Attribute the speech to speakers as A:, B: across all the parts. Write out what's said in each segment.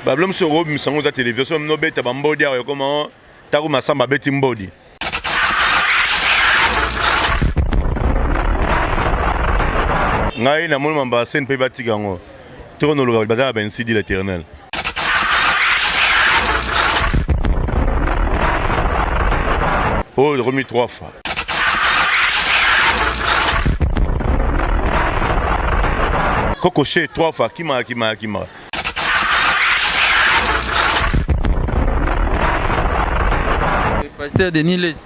A: Babilo mosusu okobimisa yango eza televizio soki nobeta bambodi awa ekoma ntango masamba abeti mbodi. Ngai namoni mamba ya scène mpe batika yango tokonoluka baza na ba ainsi dit l'éternel. Oyo ekomi trois fois. Kokoshe trois fois kimaka kimaka kimaka.
B: Pasteur Denis Lessie.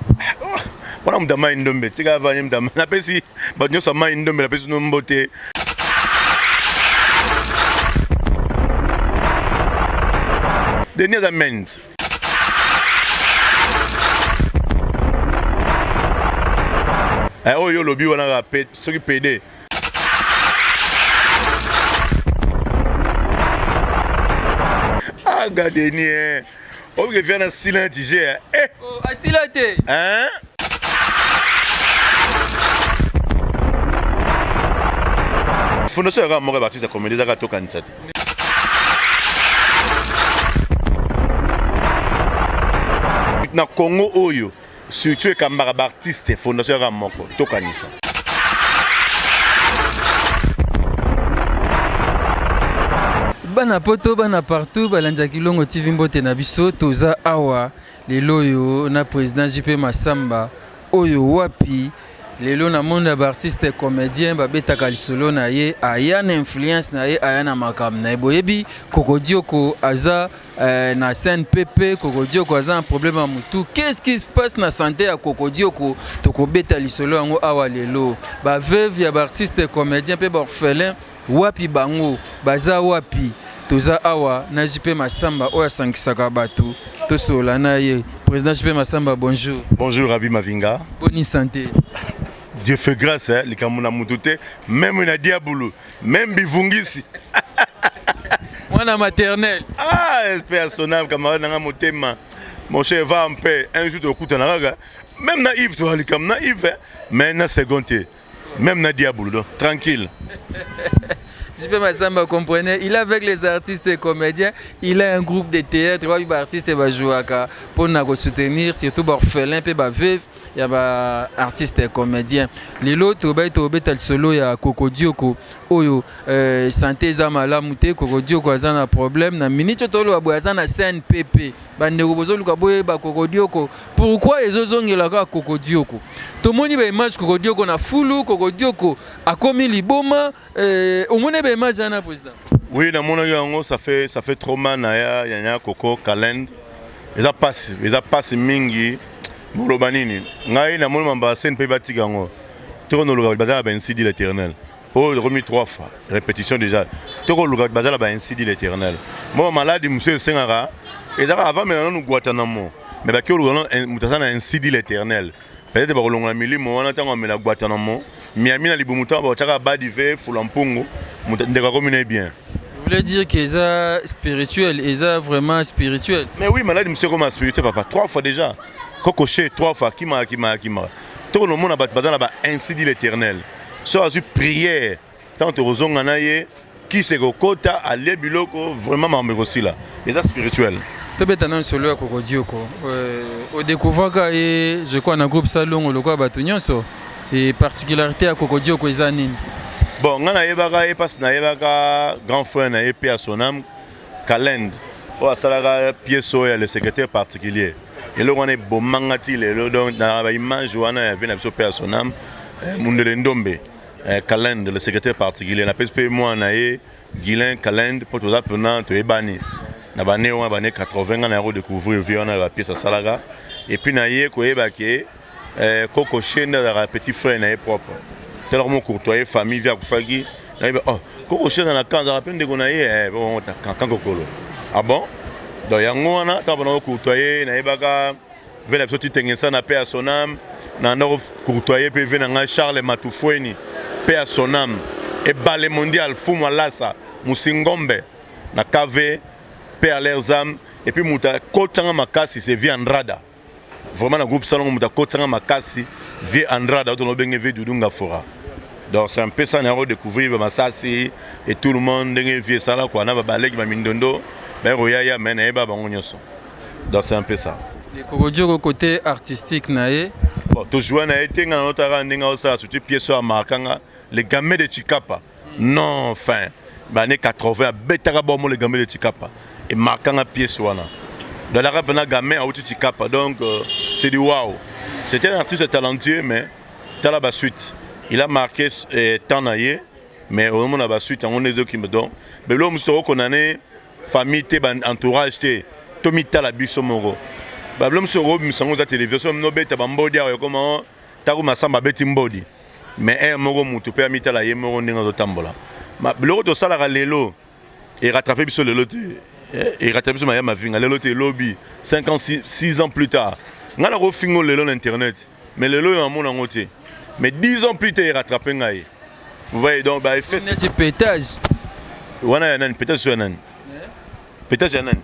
A: Wana moto ya mai ndombe tika avani moto napesi bato nyonso ya mai ndombe napesi no mbote. Denis aza mende. Eh, oyo olobi wana soki pede aga Denis eh. Oyo vient na sila tije eh.
B: Oh, asila te.
A: Hein? Fondation ya moko ya baartiste ya comédie ezaka tokanisa te. Na Congo oyo surtout ekambaka baartiste fondation yaka moko tokanisa.
B: Bana poto bana partout balandi Kilongo TV mbote na biso toza awa lelo oyo na président JP Massamba oyo wapi lelo na monde ya baartiste comédien babetaka lisolo na ye aya na influence na ye aya na makambo na ye boyebi Kokodioko aza na CNPP. Kokodioko aza na problème ya mutu. Qu'est-ce qui se passe na santé ya Kokodioko? Tokobeta lisolo yango awa lelo. Baveuve ya baartiste comédien mpe baorphelin wapi bango baza wapi? Toza awa na JP Massamba oyo asangisaka bato tosolola na ye. Président JP Massamba, bonjour.
A: Bonjour Rabi Mavinga.
B: Bonne santé.
A: Dieu fait grâce, hein, likambo na mutu te, même na diabulu, même bivungisi.
B: Mwana maternel.
A: Ah, personnel camarade nanga motema. Mon cher va en paix. Un jour tokutana kaka. Même na Yves to likambo na Yves, hein, mais na seconde te. Même na diabulu donc tranquille.
B: JP Massamba, comprenez, il est avec les artistes et comédiens, il a un groupe de théâtre, il y a artistes et pour nous soutenir, surtout les orphelins et les veuves, il y a artistes et comédiens. Lelo tobai tobeta solo ya Kokodioko oyo santé eza malamu te. Kokodioko aza na problème na minute tolo boye aza na CNPP. Bandeko bozoluka boyeba Kokodioko pourquoi ezozongela kaka Kokodioko. Tomoni ba image Kokodioko na fulu, Kokodioko akomi liboma. Omoni ba image wana président?
A: Oui, namonaki yango, ça fait trop mal na ya ya Koko Kalend. Eza pasi mingi. Boloba nini? Ngai namoni mamba ya scène mpe batika yango tokonoluka baza na ba ainsi dit l'éternel. Oyo ekomi trois fois répétition déjà. Tokoluka baza na ba ainsi dit l'éternel. Mo maladi mosusu esengaka ezaka avant mela nanu Guantanamo, mais baki oluka moto aza na ainsi dit l'éternel. Peut-être bakolongola milimo wana ntango amela Guantanamo miami na libumu, ntango bakotiaka badive fula mpungu, ndeko akomi na ye bien.
B: Vous voulez dire que ça spirituel, et ça vraiment spirituel?
A: Mais oui, maladie monsieur comme spirituel papa, trois fois déjà. Kokoche trois fois kimaka kimaka kimaka. Tokonomona bato baza na ba ainsi dit l'éternel. So azwi prière ntango tokozonga na ye kisi ekokota alie biloko vraiment makambo ekosila. Eza spirituel.
B: Tobeta nano solo ya Kokodioko. Odécouvraka ye je crois na groupe Salongo lokola bato nyonso. Et particularité ya Kokodioko eza nini?
A: Bon, ngai nayebaka ye mpasi nayebaka grand frère na ye mpe ya sonam Kalend oyo asalaka pièce oyo ya le secrétaire particulier. Eloko wana ebomanga ti lelo. Donc na baimage wana ya vie na biso mpe ya sonam Mundele Ndombe, Kalend le secrétaire particulier, napesi mpe mwana na ye Guilin Kalend mpo toza mpena toyebani na bane wana bane 80. Ngai na ya kodécouvrir vie wana ya bapièce asalaka et puis na ye koyeba ke Koko Shende azalaka petit frère na ye propre. Talaka mo courtoyer famille vie akufaki nayeba oh Koko Shende na kan azalaka mpe ndeko na ye kan kokolo. Ah bon, donc yango wana ntango mpona kocourtoyer nayebaka ve na biso titengesa na pe ya sonam na ndako courtoyer mpe ve na ngai Charles Matufweni pe ya sonam ebale mondial fumu alasa musingombe na KV pe à leurs âmes. Et puis moto akotanga makasi c'est vie Andrada. Vraiment na groupe Salongo moto akotanga makasi vie Andrada oyo tobenge vie Dudu Ngafora. Donc c'est un peu ça na découvrir ba masasi et tout le monde ndenge vie esala quoi na babaleki bamindondo. Baye koyaya, mais nayeba bango nyonso. Donc c'est un peu ça.
B: Kokodioko, côté artistique na ye?
A: Bon, tozwa na ye te. Nga nanotaka ndenge osala, surtout pièce oyo amarkanga, Le Gamin de Chikapa. Non, enfin, baannées 80 abetaka bomo. Le Gamin de Chikapa emarkanga, pièce wana. Donc alaka mpena gamin auti Chikapa. Donc c'est du wow. C'était un artiste talentueux, mais tala basuite, il a marqué temps na ye, mais ozomona basuite yango nde ezokimba. Donc beloko mosusu tokokona famille te, entourage te, tomitala biso moko. Babilo mosusu okobimisa yango, eza télévision so nobeta bambodi awa, ekoma ntango Masamba abeti mbodi. Mais ere moko motu mpe amitala ye moko ndenge azotambola. Biloko tosalaka lelo erattrape biso lelo te, erattrape biso maya mavinga lelo te, elobi 5 ans, 6 ans plus tard. Ngai nakofinga lelo na internet, mais lelo oyo namona yango te, mais 10 ans plus tard erattrape ngai. Vous voyez? Donc baeffet
B: Neti pétage.
A: Wana ya nani? Pétage so ya nani? Pétage ya nani?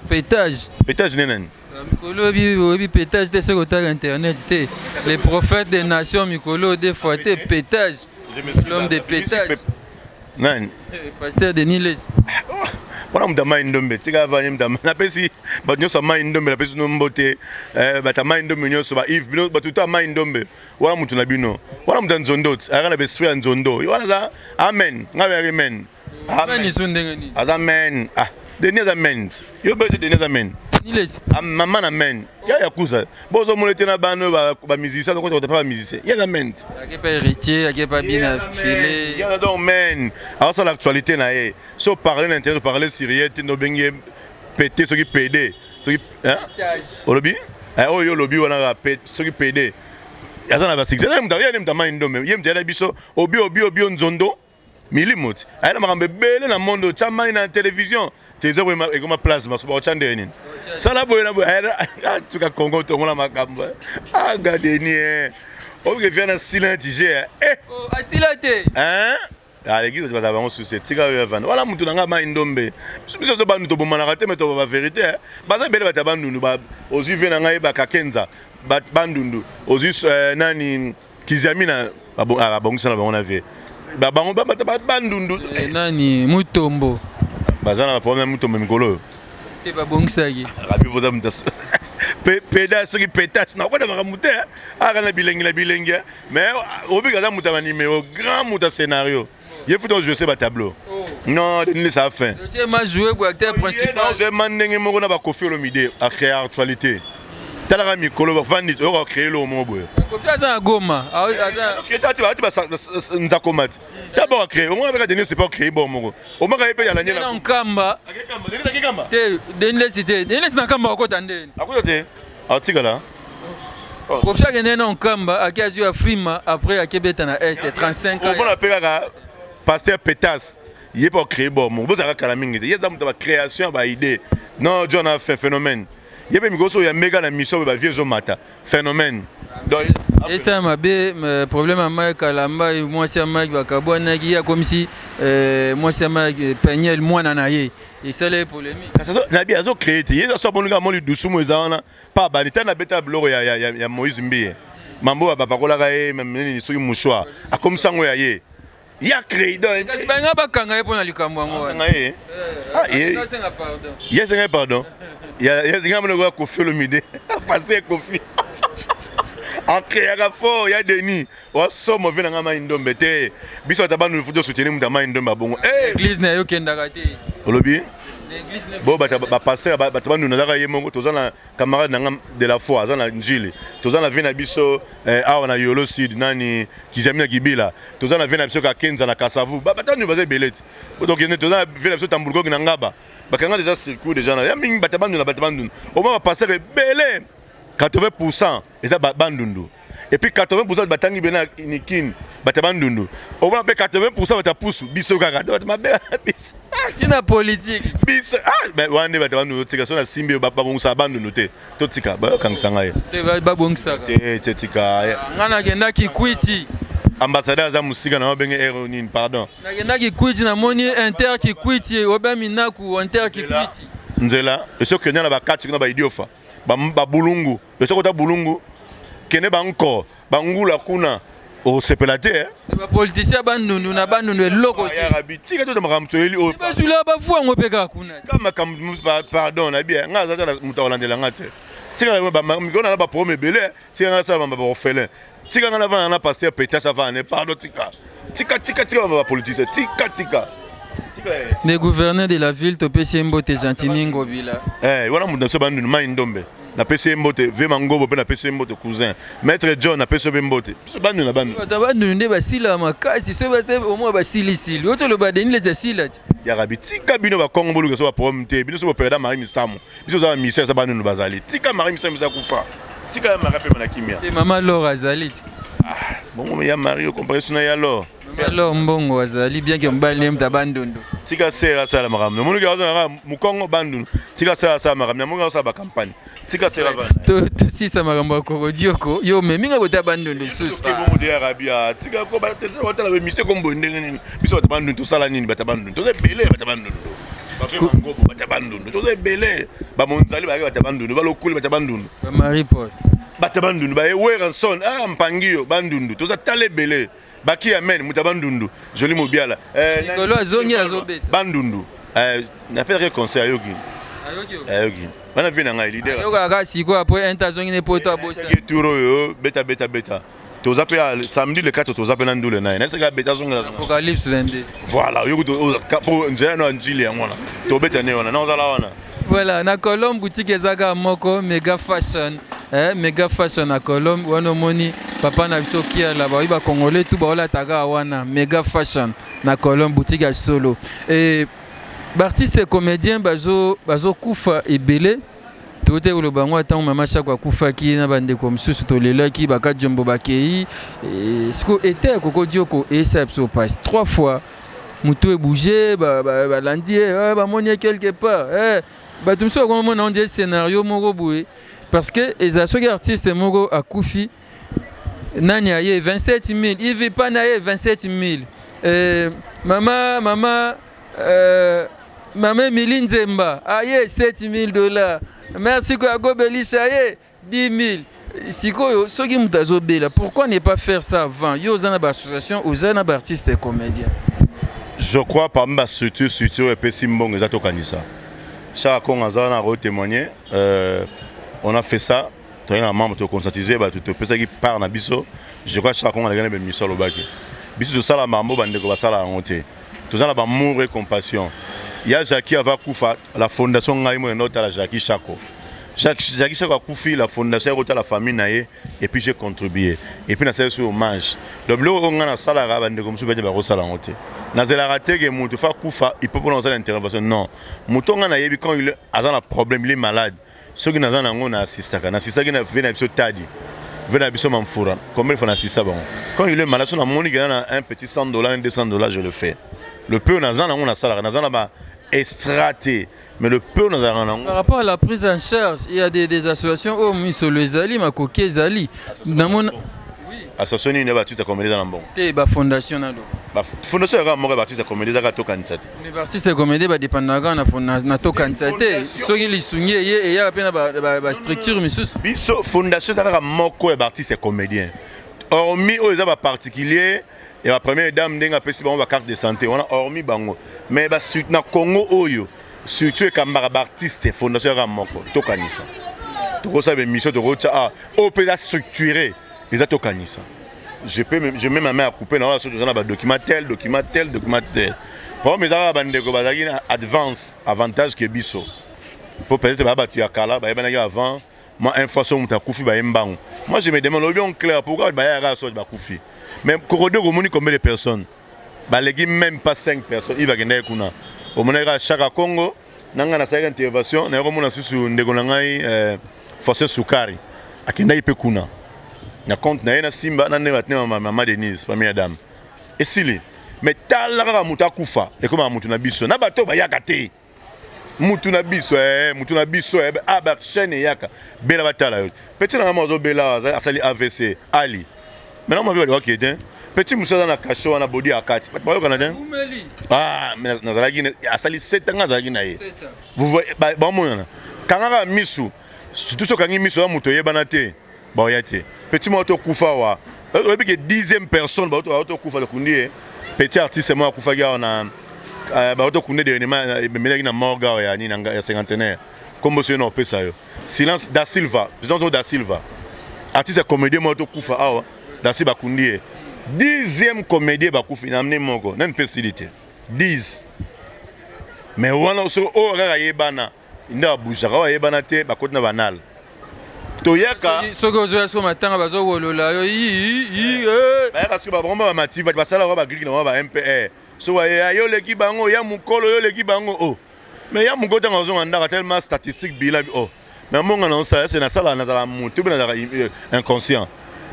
B: Pétage.
A: Pétage ne nani?
B: Mikolo oyebi pétage te? Soki otala internet te, le prophète des nations, mikolo deux fois te, pétage, l'homme de pétage.
A: Nani?
B: Pasteur Denis Lessie.
A: Wana moto amai ndombe, tika avani. Moto napesi bato nyonso amai ndombe, napesi no mbote. Bato amai ndombe nyonso, ba Yves, bino bato to amai ndombe wana, moto na bino wana, moto ya nzondo ayaka na baesprit ya nzondo wana. Aza amen, ngai bayaki men.
B: Amen so ndenge nini?
A: Aza men. Ah, Denis aza men. Yo be te, Denis aza men.
B: Denis Lessie.
A: Mama na men ya yakuza, bozomona te na bana oyo bamusicien, azokota kota pa bamusicien, ye aza men.
B: Ake pa héritier, ake pa bina file.
A: Ye aza donc men, azosala actualité na ye. So parler na internet, parler sur ye te, ndobengi ye pete soki pd soki olobi oyo olobi wana, soki pd aza na basuccès. Ye nde moto amai ndombe, ye moto ayela biso obi obi obi nzondo milimo ti ayela makambo ebele na monde. Otya mai na télévision, télévision ekoma plasma, so bakotya ndenge nini? Sala boye na boye. Tuka Congo tongola makambo. Aga Denis oyoke via na sila neti je.
B: Asila te.
A: Aleki bato bazala bango susi. Tika oyo avanda wana, mutu na ngai mai ndombe. Biso so bandu tobomanaka te, me toba bavérité. Baza ebele bato ya Bandundu. Ozwi ve na ngai bakakenza Bandundu, ozwi nani, Kiziamina, babongisa na bango na vie bango bato Bandundu.
B: Nani, Mutombo.
A: Baza na baproblème, Mutombo mikolo oyo.
B: Te, babongisaki.
A: Rabi boza mutu peda soki pétage nakota makambo te, aka na bilengi na bilengi, mais obika aza moto ya banimero, grand moto ya scénario. Ye futa ojouer se batableau. Non, Denis ça fin.
B: Ma joué bo acteur principal.
A: Ma ndenge moko na bakofi Olomide acréer actualité. Talaka mikolo bafandi, oyoka créer eloko moko boye.
B: Kofi aza na Goma.
A: Ati nzakoma ti ta baka créer omona beka. Denis c'est pas créer bon moko, omaka ye mpe yala.
B: Na Nkamba te, Denis Lessie te. Denis Lessie na Nkamba akota ndeni?
A: Akota te, atikala.
B: Kofi akende na Nkamba, ake azwi afrima, après akebeta na Est 35
A: ans. Omona mpe kaka pasteur Petas, ye mpe acréer bon moko. Bozalaka kala mingi te, ye aza moto ya bacréation ya baidée. Non, John a fait phénomène. Ye mpe mikolo soki oyambeka na mission oyo, bavie ezomata, phénomène.
B: Donc esala mabe. Problème ya Mike Kalamba, mwasi ya Mike bakabwanaki, ye akomisi mwasi ya Mike Peniel mwana na ye, esala ye polémique.
A: Nabi azocréer te. Ye so aboninga moli dusumu eza wana pa bani tani abeta biloko ya Moïse Mbiye, mambo bapakolaka ye nini, soki mouchoir, akomisa yango ya ye, ya créé donc.
B: Kasi balinga bakanga ye mpo na likambo yango
A: wana. Ye ye asenga ye pardon. Nga mona koya Kofi Olomide, parce Kofi acréaka fort. Ya Denis wasomo ve na nga mai ndombe te. Biso ata bandu futi osoutenir moto ya mai ndombe abongo.
B: Église na ye okendaka te?
A: Olobi bo bato bapasteur, bato bandundu azaka ye moko. Toza na camarade na nga de la foi, aza na Njili. Toza na vie na biso awa na Yolo Sud, nani, Kizami na Kibila. Toza na vie na biso Kakenza na Kasavu. Bato bandundu baza ebele ti tokende. Toza na vie na biso Tambulukoki na Ngaba, bakanga déjà circuit déjà na ya mingi. Bato bandundu na bato bandundu, omoi bapasteur ebele, 80 eza Bandundu, et puis 80 batangi bena nikini bato ya Bandundu. Omona mpe 80 bato ya pusu, biso kaka bato mabe biso.
B: Ntina politique.
A: Biso wana nde bato ya Bandundu. Tika so nasimbi, babongisaka Bandundu te. Totika bakangisa ngai.
B: Te, babongisaka.
A: Te te, tika.
B: Ngai nakendaki Kwiti.
A: Ambassadeur aza mosika na babenge ere nini, pardon.
B: Nakendaki Kwiti, namoni inter Kikwiti obe minaku inter Kikwiti.
A: Nzela esi okende na bakati kuna, baidiofa, babulungu, esi okota bulungu, kende banko bangula kuna. Osepela te, eh?
B: Bapoliticien Bandundu na Bandundu eloko te.
A: Yarabi, tika to makambo toyeli oyo.
B: Basula bafu yango mpe kaka kuna.
A: Ka makambo, pardon, nayebi nga aza te moto akolandela nga te. Tika mikolo na baproblème ebele, tika nga nasala mamba baorphelin, tika nga navanda na pasteur Petas avanda ne. Pardon, tika, tika, tika, tika bapoliticien, tika, tika, tika.
B: Le gouverneur de la ville, topesi ye mbote, Gentini Ngobila.
A: Wana moto na biso Bandundu, Mai Ndombe, napesi ye mbote. Ve Mangobo mpe napesi ye mbote. Cousin Maître John, napesi yo mpe mbote. Biso Bandundu na Bandundu.
B: Bato ya Bandundu nde basila makasi. Soki base omoi basilisili oyo toloba, Denis Lesi asila te.
A: Yarabi, tika bino bakongo boluka so baproblème te. Bino so bopere Marie Misamu, biso oza bamisien eza Bandundu bazali. Tika Marie Misamu eza kufa, tika ya Marie apema na kimia.
B: Te, mama Lor azali te.
A: Bongo ya Marie ocomparer so na ya Lor?
B: Mama Lor mbongo azali bien ke mobali ne moto ya Bandundu.
A: Tika sere asala makambo. Namoniki azonaka mokongo Bandundu. Tika sere asala makambo. Namoniki azosala bacampagne. Tika sere avanda.
B: Tosisa makambo ya Kokodioko. Yo omeminga kota Bandundu susu.
A: Bongo de Arabia, tika ko batala baémission kombo ndenge nini. Biso bato Bandundu tosala nini? Bato Bandundu toza ebele. Bato Bandundu, bafe Mangobo, bato Bandundu toza ebele. Bamonzali bayaki bato Bandundu, balokuli bato Bandundu.
B: Bamarie Paul.
A: Bato Bandundu baye Werrason, ah, Mpangio Bandundu, toza tala ebele. Baki amen, moto ya Bandundu, Joli Mobiala.
B: Likolo azongi azobeta.
A: Bandundu napesaki conseil, ayoki, ayoki wana vie na ngai leader.
B: Ayokaka kaka sikoyo après un temps azongi ne poto abosa.
A: Tour oyo beta, beta, beta. Toza mpe samedi le 4, toza mpe na ndule na ye. Nayebisaki abeta, azongela.
B: Apocalypse 22.
A: Voilà, oyoki po nzela no ya njili yango wana tobeta ne wana na ozala wana.
B: Voilà, na Colombe boutique eza kaka moko, Mega Fashion, Mega Fashion na Colombe wana. Omoni papa na biso Kiala, baoyi bacongolais tu baolata kaka wana, Mega Fashion na Colombe, boutique ya solo. Baartiste comédien bazokufa ebele. Tote koloba yango, ntango mama Chako akufaki na bandeko mosusu tolelaki, bakadiombo bakei. Sikoyo ete ya Kokodioko eyesala biso pasi trois fois. Motu ebouge, balandi ye, bamoni ye quelque part. Bato mosusu bakomamona on dirait scénario moko boye, parce que eza soki artiste moko akufi, nani aye 27 000, ivi pa na ye 27 000, mama Emili Nzemba aye 7 000 $, merci koya Belisha ye 10 000. Sikoyo soki moto azobela, pourquoi ne pas faire ça avant? Yo oza na baassociation, oza na baartiste comédien.
A: Je crois parmi bastructure, structure epesi mbongo eza Tokanisa. Chaque Kongo aza na kotémoigner. On a fait ça, toyei na membre, toconscientiser bato, topesaki part na biso. Je crois Chaque Kongo aleki na baémission, alobaki biso tosala mambo, bandeko basala yango te. Toza na bamour et compassion. Ya Jacki ava kufa, la fondation, ngai mo endo otala Jacki Chako. Jacki Chako akufi, la fondation ya kotala famille na ye et puis j'ai contribué et puis nasali so hommage. Donc biloko oyo ngai nasalaka, bandeko mosusu bete bakosala yango te. Nazelaka te ke moto fa kufa ipo mpona kosala intervention. Non, moto ngai nayebi quand il aza na problème, il est malade, soki naza na yango na assistaka. Nassistaki na ve na biso Tadi, ve na biso Mamfura. Combien de fois nassista bango quand il est malade? So namoni kena na un petit 100 $, un 200 $, je le fais. Le peu naza nango nasalaka. Naza na ba extra te, mais le peu nazalaka nango.
B: Par rapport à la prise en charge, il y a des associations oyo misolo ezali, makoki ezali, namona.
A: Association nini ya baartiste ya comédie eza na mbongo?
B: Te, bafondation nalo.
A: Fondation yaka moko ya baartiste ya comédie ezaka Tokanisa te.
B: Mais baartiste ya comédie badépendaka na Tokanisa te. Soki lisungi eye, eyaka mpe na bastructure misusu.
A: Biso fondation eza kaka moko ya baartiste ya comédien, hormis oyo eza baparticulier ya bapremière dame, ndenge apesi bango bacarte de santé wana, hormis bango. Mais na Congo oyo surtout ekambaka baartiste, fondation yaka moko, Tokanisa. Tokosala baémission, tokotia oyo mpe eza structuré, eza Tokanisa. Je mets ma main à couper na wana. Soki toza na badocument tel, document tel, document tel, problème eza kaka bandeko bazalaki na advance avantage ke biso, po peut-être baya bato ya kala, bayebanaki avant. Moi, une fois so moto akufi, baye mbango. Moi, je me demande, olobi en clair, pourquoi bayaka soki bakufi? Mais Kokodoko, omoni combien de personnes baleki? Même pas 5 personnes. Ive akendaki kuna, omonaki kaka Chaka Congo na ngai nasalaki intervention. Naye komona susu ndeko na ngai Force Sukari akendaki mpe kuna na compte na ye na Simba na ndenge batina mama Denise, première dame, esili. Mais tala kaka moto akufa, ekomaka motu na biso na bato oyo bayaka te. Mutu na biso, mutu na biso, ah, ba chaîne eyaka bela, batala yo. Petit na ngai azobela, asali AVC ali. Maintenant mabe bato bakee te. Petit mosusu aza na cachot wana, bodi ya kati, bato bayokana te. Ah, nazalaki, asali 7 ans azalaki na ye. Vous voyez, bamonana kangaka misu, surtout soki okangi miso ya moto oyebana te, baoya te. Petit moko tokufa wa. Oyebi ke 10e personne bato kufa, tokundi ye, petit artiste moko akufaki awa na bato tokundi dernièrement, ememelaki na morgue awa ya nini, ya Cinquantenaire. Kombo soki na opesa yo silence, Da Silva, président Da Silva, artiste ya comédien moko tokufa awa, Da Silva, bakundi ye 10e comédien bakufi na mne moko nani mpe esili te 10. Mais wana soki oyo kaka yebana nde babougeaka, oyo ayebana te bakoti na banal toyaka.
B: Soki ozoya siko matanga, bazowolola yo.
A: Bayaka soki bango bamati, bato basalaka bagrike na bango ba MPR. So yo oleki bango ya mokolo, yo oleki bango o. Mais ya mokolo, ntango azonga ndako, tellement statistique bilan o, mais mbongo na osala ese nasala, nazala motu mpe nazalaka inconscient.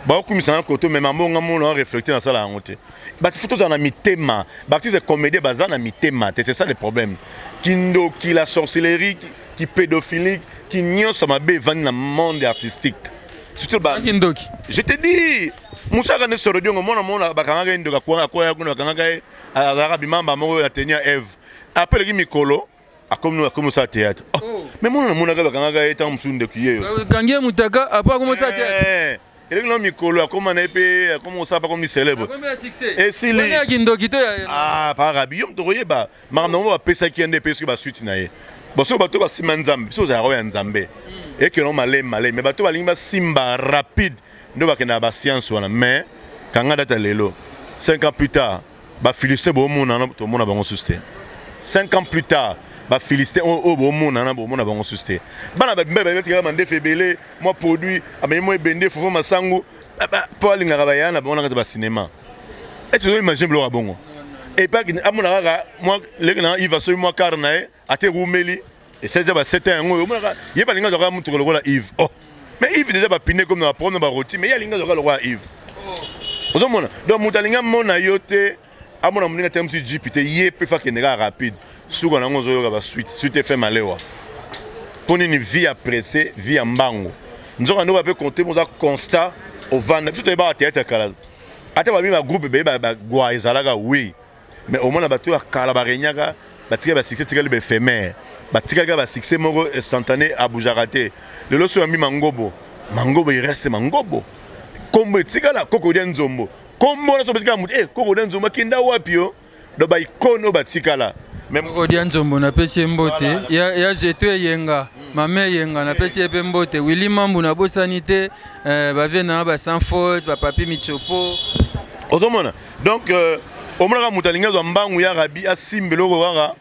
A: Baokumisa na koto, mais mambongo mona reflecte, nasala yango te. Bato faut tozala na mitema. Baartiste comédien baza na mitema te, c'est ça le problème. Kindoki, la sorcellerie, ki pédophilique, ki nyonso mabe evandi na monde artistique, surtout ba
B: Kindoki?
A: Je te dis, musaka nde soro diongo, mona mona bakangaka ye ndoki, akwaya kuna, bakangaka ye, azalaka bimamba moko ya tenia Eve. Apres eleki mikolo, akomi osala théâtre. Oh. Mais mona namonaka bakangaka ye ntango mosusu ndoki ye yo.
B: Kangi ye mutaka, après akomi osala théâtre.
A: Eleki na mikolo, akóma na ye mpe akóma kosala mpe akomi célèbre.
B: Esili ya kindoki to?
A: Ah, parabi yo moto koyeba makambo yango bapesaki ye nde epe soki basuite na ye. Bon, soki bato basimba Nzambe, biso ozalaka oyo ya Nzambe ekende malemi malemi, mais bato balingi basimba rapide nde bakendaka bascience wana. Mais kanga data lelo, 5 ans plus tard, baphilistins bomonana, tomona bango susu te. 5 ans plus tard, baphilistins oyo bomonana, bomona bango susu te. Bana babimba batikaka mandefu ebele, mwa produit amemi mwa ebende fufu masangu mpo alingaka baya na bango na kati ya bacinéma. Est ce que imagine biloko ya bongo? Epai amona kaka mwa leki na Yves asomi mwa car na ye, ate rumeli esali ba 7 ans yango oyo, omonaka ye balingi azwaka motuka lokola Yves. Oh, mais Yves déjà bapine comme na baproblème baroti, mais ye alingi azwaka lokola Yves. Ozomona, donc moto alingi amona yo te, amona moninga te, mosu jeep te, ye mpe fa akende kaka rapide. Suka nango ozoyoka basuite suite efe malewa. Mpo nini? Vie ya pressé, vie ya mbango. Nzoka nde bape compte moza constat ovanda. Biso toyebaka théâtre kala, ata babi bagroupe ebele bagwa ezalaka, oui, mais omona bato ya kala baregnaka, batikali basuccès, tikali baéphémère, batikali kaka basuccès moko instantané, abougeaka te. Lelo so yambi mangobo, mangobo ireste mangobo, kombo etikala kokodia nzombo, kombo wana so batikala motu kokodia nzombo akenda wapi yo? Donc baicône oyo batikala.
B: Kokodia nzombo, napesi ye mbote ya jeto eyenga, mama eyenga, napesi ye mpe mbote. Willi Mambu nabosani te, bavie na ba sans faute, bapapi michopo.
A: Ozomona, donc omonaka moto alingi azwa mbangu ya rabi, asimba eloko kaka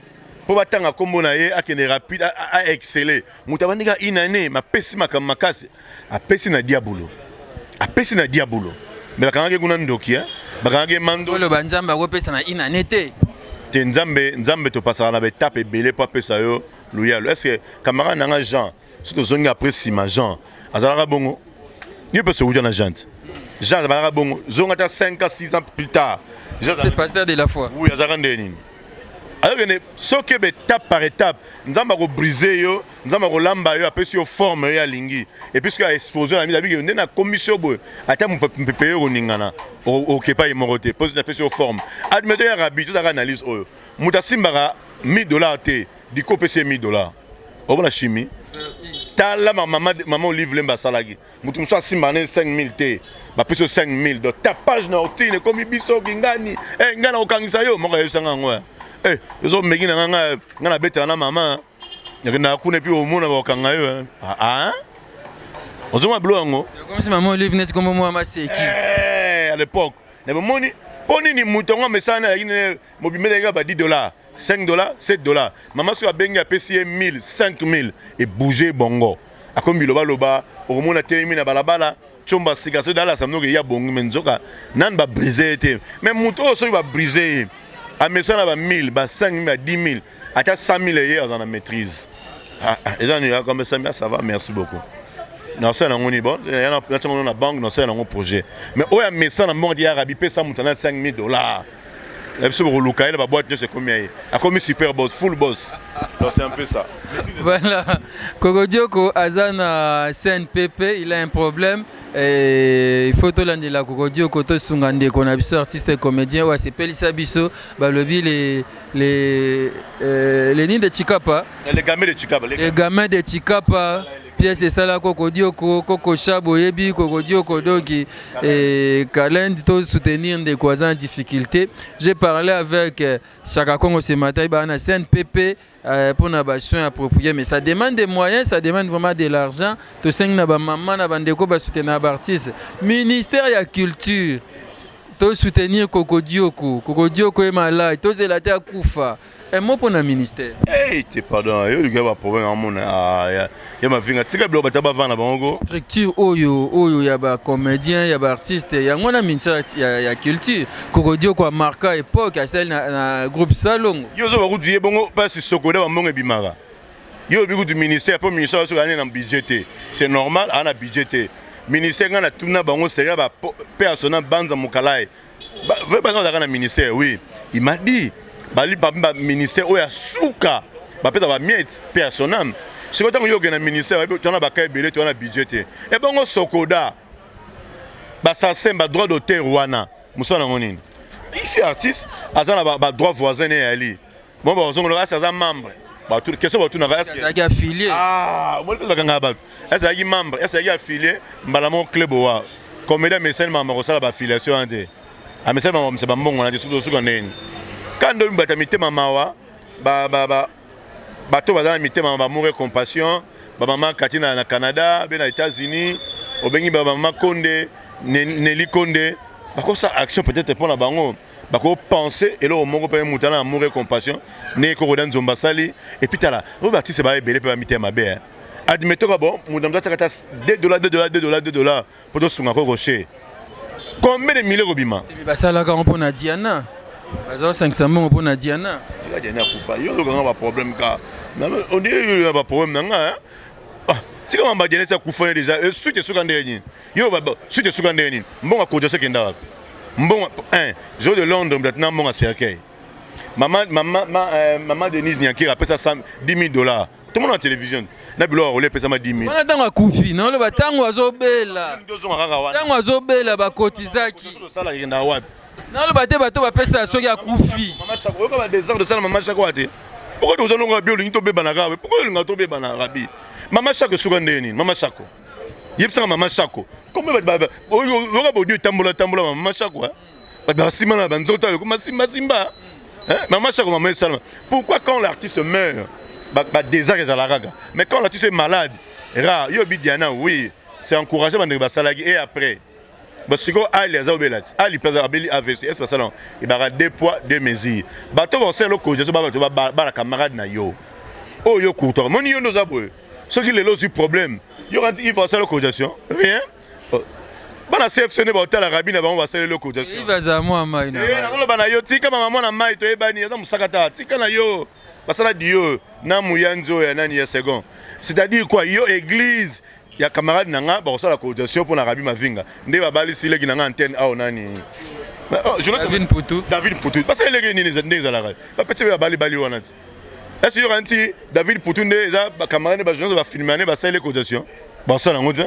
A: mpo batanga nkombo na ye, akende rapide, aexcelle. Moto abandi kaka une année, mapesi makambo makasi, apesi na diabolo, apesi na diabolo, mais bakangaki kuna ndoki, bakangaki mando.
B: Oloba Nzambe akopesa na une année te.
A: Te, Nzambe, Nzambe topasaka na baétape ebele mpo apesa yo luyalo. Est ce que camarade nanga Jean, so tozongi après nsima, Jean azalaka bongo? Yo mpe sowuta na Jean te, Jean azalaka bongo? Zonga ata 5 ans, 6 ans plus tard.
B: Pasteur de la foi.
A: Oui, azalaka nde nini? Azokende soki ebe étape par étape, Nzambe akobrise yo, Nzambe akolamba yo, apesi yo forme oyo alingi. Et puis soki aexpose na mise abiki nde nakomisi yo boye, ata mopepe yo koningana, okepa ye moko te, mpo apesi yo forme. Admettons ya rabi, tozalaka analyse oyo moto asimbaka 1000 $ te, diko opesi ye 1000 $, omona chimie. Tala mama Olive Lembe asalaki, moto mosusu asimbaka ne 5000 te, bapesi yo 5000, donc tapage na ortine ekomi biso kingani. Ngai na kokangisa yo moko, ayebisanga yango, ezomeki na ngai, ngai nabetaka na mama, nakendaka kuna, et puis omona bakokanga yo. Ozomona bilo yango.
B: Comme mama Olive neti kombo mwa maseki.
A: À l'époque na bomoni mpo nini moto yango amesana ayaki mobimeli ba 10 $, 5 $, 7 $. Mama soki abengi, apesi ye 1000, 5000, ebouge bongo, akomi bilobaloba. Okomona telemi na balabala, tiomba sika soki dalasa mnoki eya bongi, mais nzoka nani babrise ye te. Mais moto oyo soki babrise ye, amesana ba 1000, ba 5000, ba 10 000, ata 100 000 eye, aza na maîtrise. Eza nini? Comme ça, ça va, merci beaucoup. Nasala nango nini? Bon, natiango na banque, nasala nango projet. Mais oyo amesana mbongo ti ya rabi, pesa moto ana 5000 $, na biso bokoluka ye na baboîte nyonso, ekomi ya ye, akomi super boss, full boss. Donc c'est un peu ça.
B: Voilà, Kokodioko aza na CNPP, il a un problème et il faut tolandela Kokodioko, tosunga ndeko na biso artiste comédien oyo asepelisa biso. Balobi les nini de Chikapa.
A: Les gamins de Chikapa.
B: Les gamins de Chikapa. Pièce esala Kokodioko, Koko Shabo oyebi Kokodioko, donc Kalend to soutenir ndeko aza en difficulté. J'ai parlé avec Chaka Congo ce matin, ba na CNPP pour na ba soins appropriés, mais ça demande des moyens, ça demande vraiment de l'argent. Tosengi na ba maman, na bandeko ba soutenir ba artiste. Ministère ya culture, to soutenir Kokodioko. Kokodioko est malade, tozela te akufa. Un mot pour na ministère.
A: Hey, te pardon, yo olinga baproblème amona ya Mavinga. Tika biloko bato bavanda bango ko.
B: Structure oyo ya bacomédien, ya baartiste, yango na ministère ya culture. Kokodioko amarqua époque, asali na groupe Salongo.
A: Yo ozo bakutu ye bongo mpasi sokoda bambongo ebimaka. Yo oyebi kutu ministère, mpo ministère soki aza na budget te, c'est normal, aza na budget te ministère. Ngai natuna bango sérieux, bapersona banza mokala ye vrai banza bazalaka na ministère. Oui, il m'a dit bali ba ministère oyo ya suka bapesa bamiettes personnam. Sikoyo ntango yo okende na ministère, tona baka ebele, toza na budget te. Ebongo sokoda, basasem, badroit d'auteur wana, mosala nango nini? Ifi artiste aza na badroit voisin ne yali bon, bazongola asi aza membre. Question batunaka:
B: Azalaki affilié.
A: Omoni mpe bakangaka bato, azalaki membre, azalaki affilié. Mbala moko club owa comédie amesani makambo kosala baaffiliation wana te, amesani makambo bambongo wana te. Soki tosuka ndeni kanda oyo, bato ya mitema mawa, bato baza na mitema bamour et compassion, bamama kati na Canada mpe na États-Unis, obengi bamama Konde, Neli Konde, bakosala action peut-être mpo na bango, bakopense eloko moko mpe moto ana amour et compassion ndenge kokoda nzomba asali. Et puis tala oyo baartiste baya ebele mpe bamitema mabe. Admettons ka bon, moto na moto atiaka ata 2 dollars, 2 dollars, 2 dollars, 2 dollars mpo tosunga koko. Combien de millions kobima?
B: Basalaka yango mpo na Diana, baza kosangisa mbongo mpo na Diana.
A: Tika Diana akufa. Yo ozokanga baproblème ka on dirait yo na baproblème na nga. Tika mamba Diana esi akufa ye déjà. Suite esuka ndenge nini? Yo, suite esuka ndenge nini? Mbongo akotia so ekenda wapi? Mbongo 1 jour de Londres, moto atina mbongo ya cercueil, mama Denise Nyakira apesa 10 000 dollars. Tomona na télévision na biloko ya kolia, epesama 10 000.
B: Wana ntango akufi. Naoloba ntango azobela.
A: Tozonga kaka wana.
B: Ntango azobela bakotizaki.
A: Tosala ekenda wapi?
B: Naloba te, bato bapesa soki akufi.
A: Mama Shako, oyoka badésordre osala mama Shako wa te. Pourquoi tozalonga rabi? Olingi tobebana kaka? Pourquoi olinga tobebana rabi? Mama Shako esuka ndenge nini? Mama Shako, yebisaka mama Shako oyoka bodi etambola tambola. Mama Shako, bato basima na banzoto oyo ekoma simbasimba. Mama Shako, mama esalama. Pourquoi quand l'artiste meurt, badésordre ezalaka kaka, mais quand l'artiste est malade, rare? Yo bi Diana, oui, c'est encouragé, bandeko basalaki. Et après basikoyo Ali aza obela ti Ali mpe abeli AVC ese basala ebaka deux poids deux mesures. Bato basala eloko so bato bana camarade na yo oyo yo courtois moni yo nde oza boye. Soki lelo ozwi problème, yo kanti il faut asala cotisation rien. Bana CFC nde baotalaka bina bango basaleli cotisation.
B: Azala mwa mai na
A: Nakoloba na yo, tika mama mwana mai, toyebani, aza mosaka ta. Tika na yo basala dio na muyanzi oyo ya nani ya second. C'est-à-dire quoi? Yo église ya camarade na nga bakosala cotisation mpo na Rabi Mavinga nde babalisi leki na nga antenne awa nani?
B: David Mputu.
A: David Mputu, basala eleki nini? Ndenge ezalaka, bapesi mpe babali wana ti ese yoka nti David Mputu nde eza bacamarade nde bajournaliste bafilme nde basaleli cotisation. Basala yango te,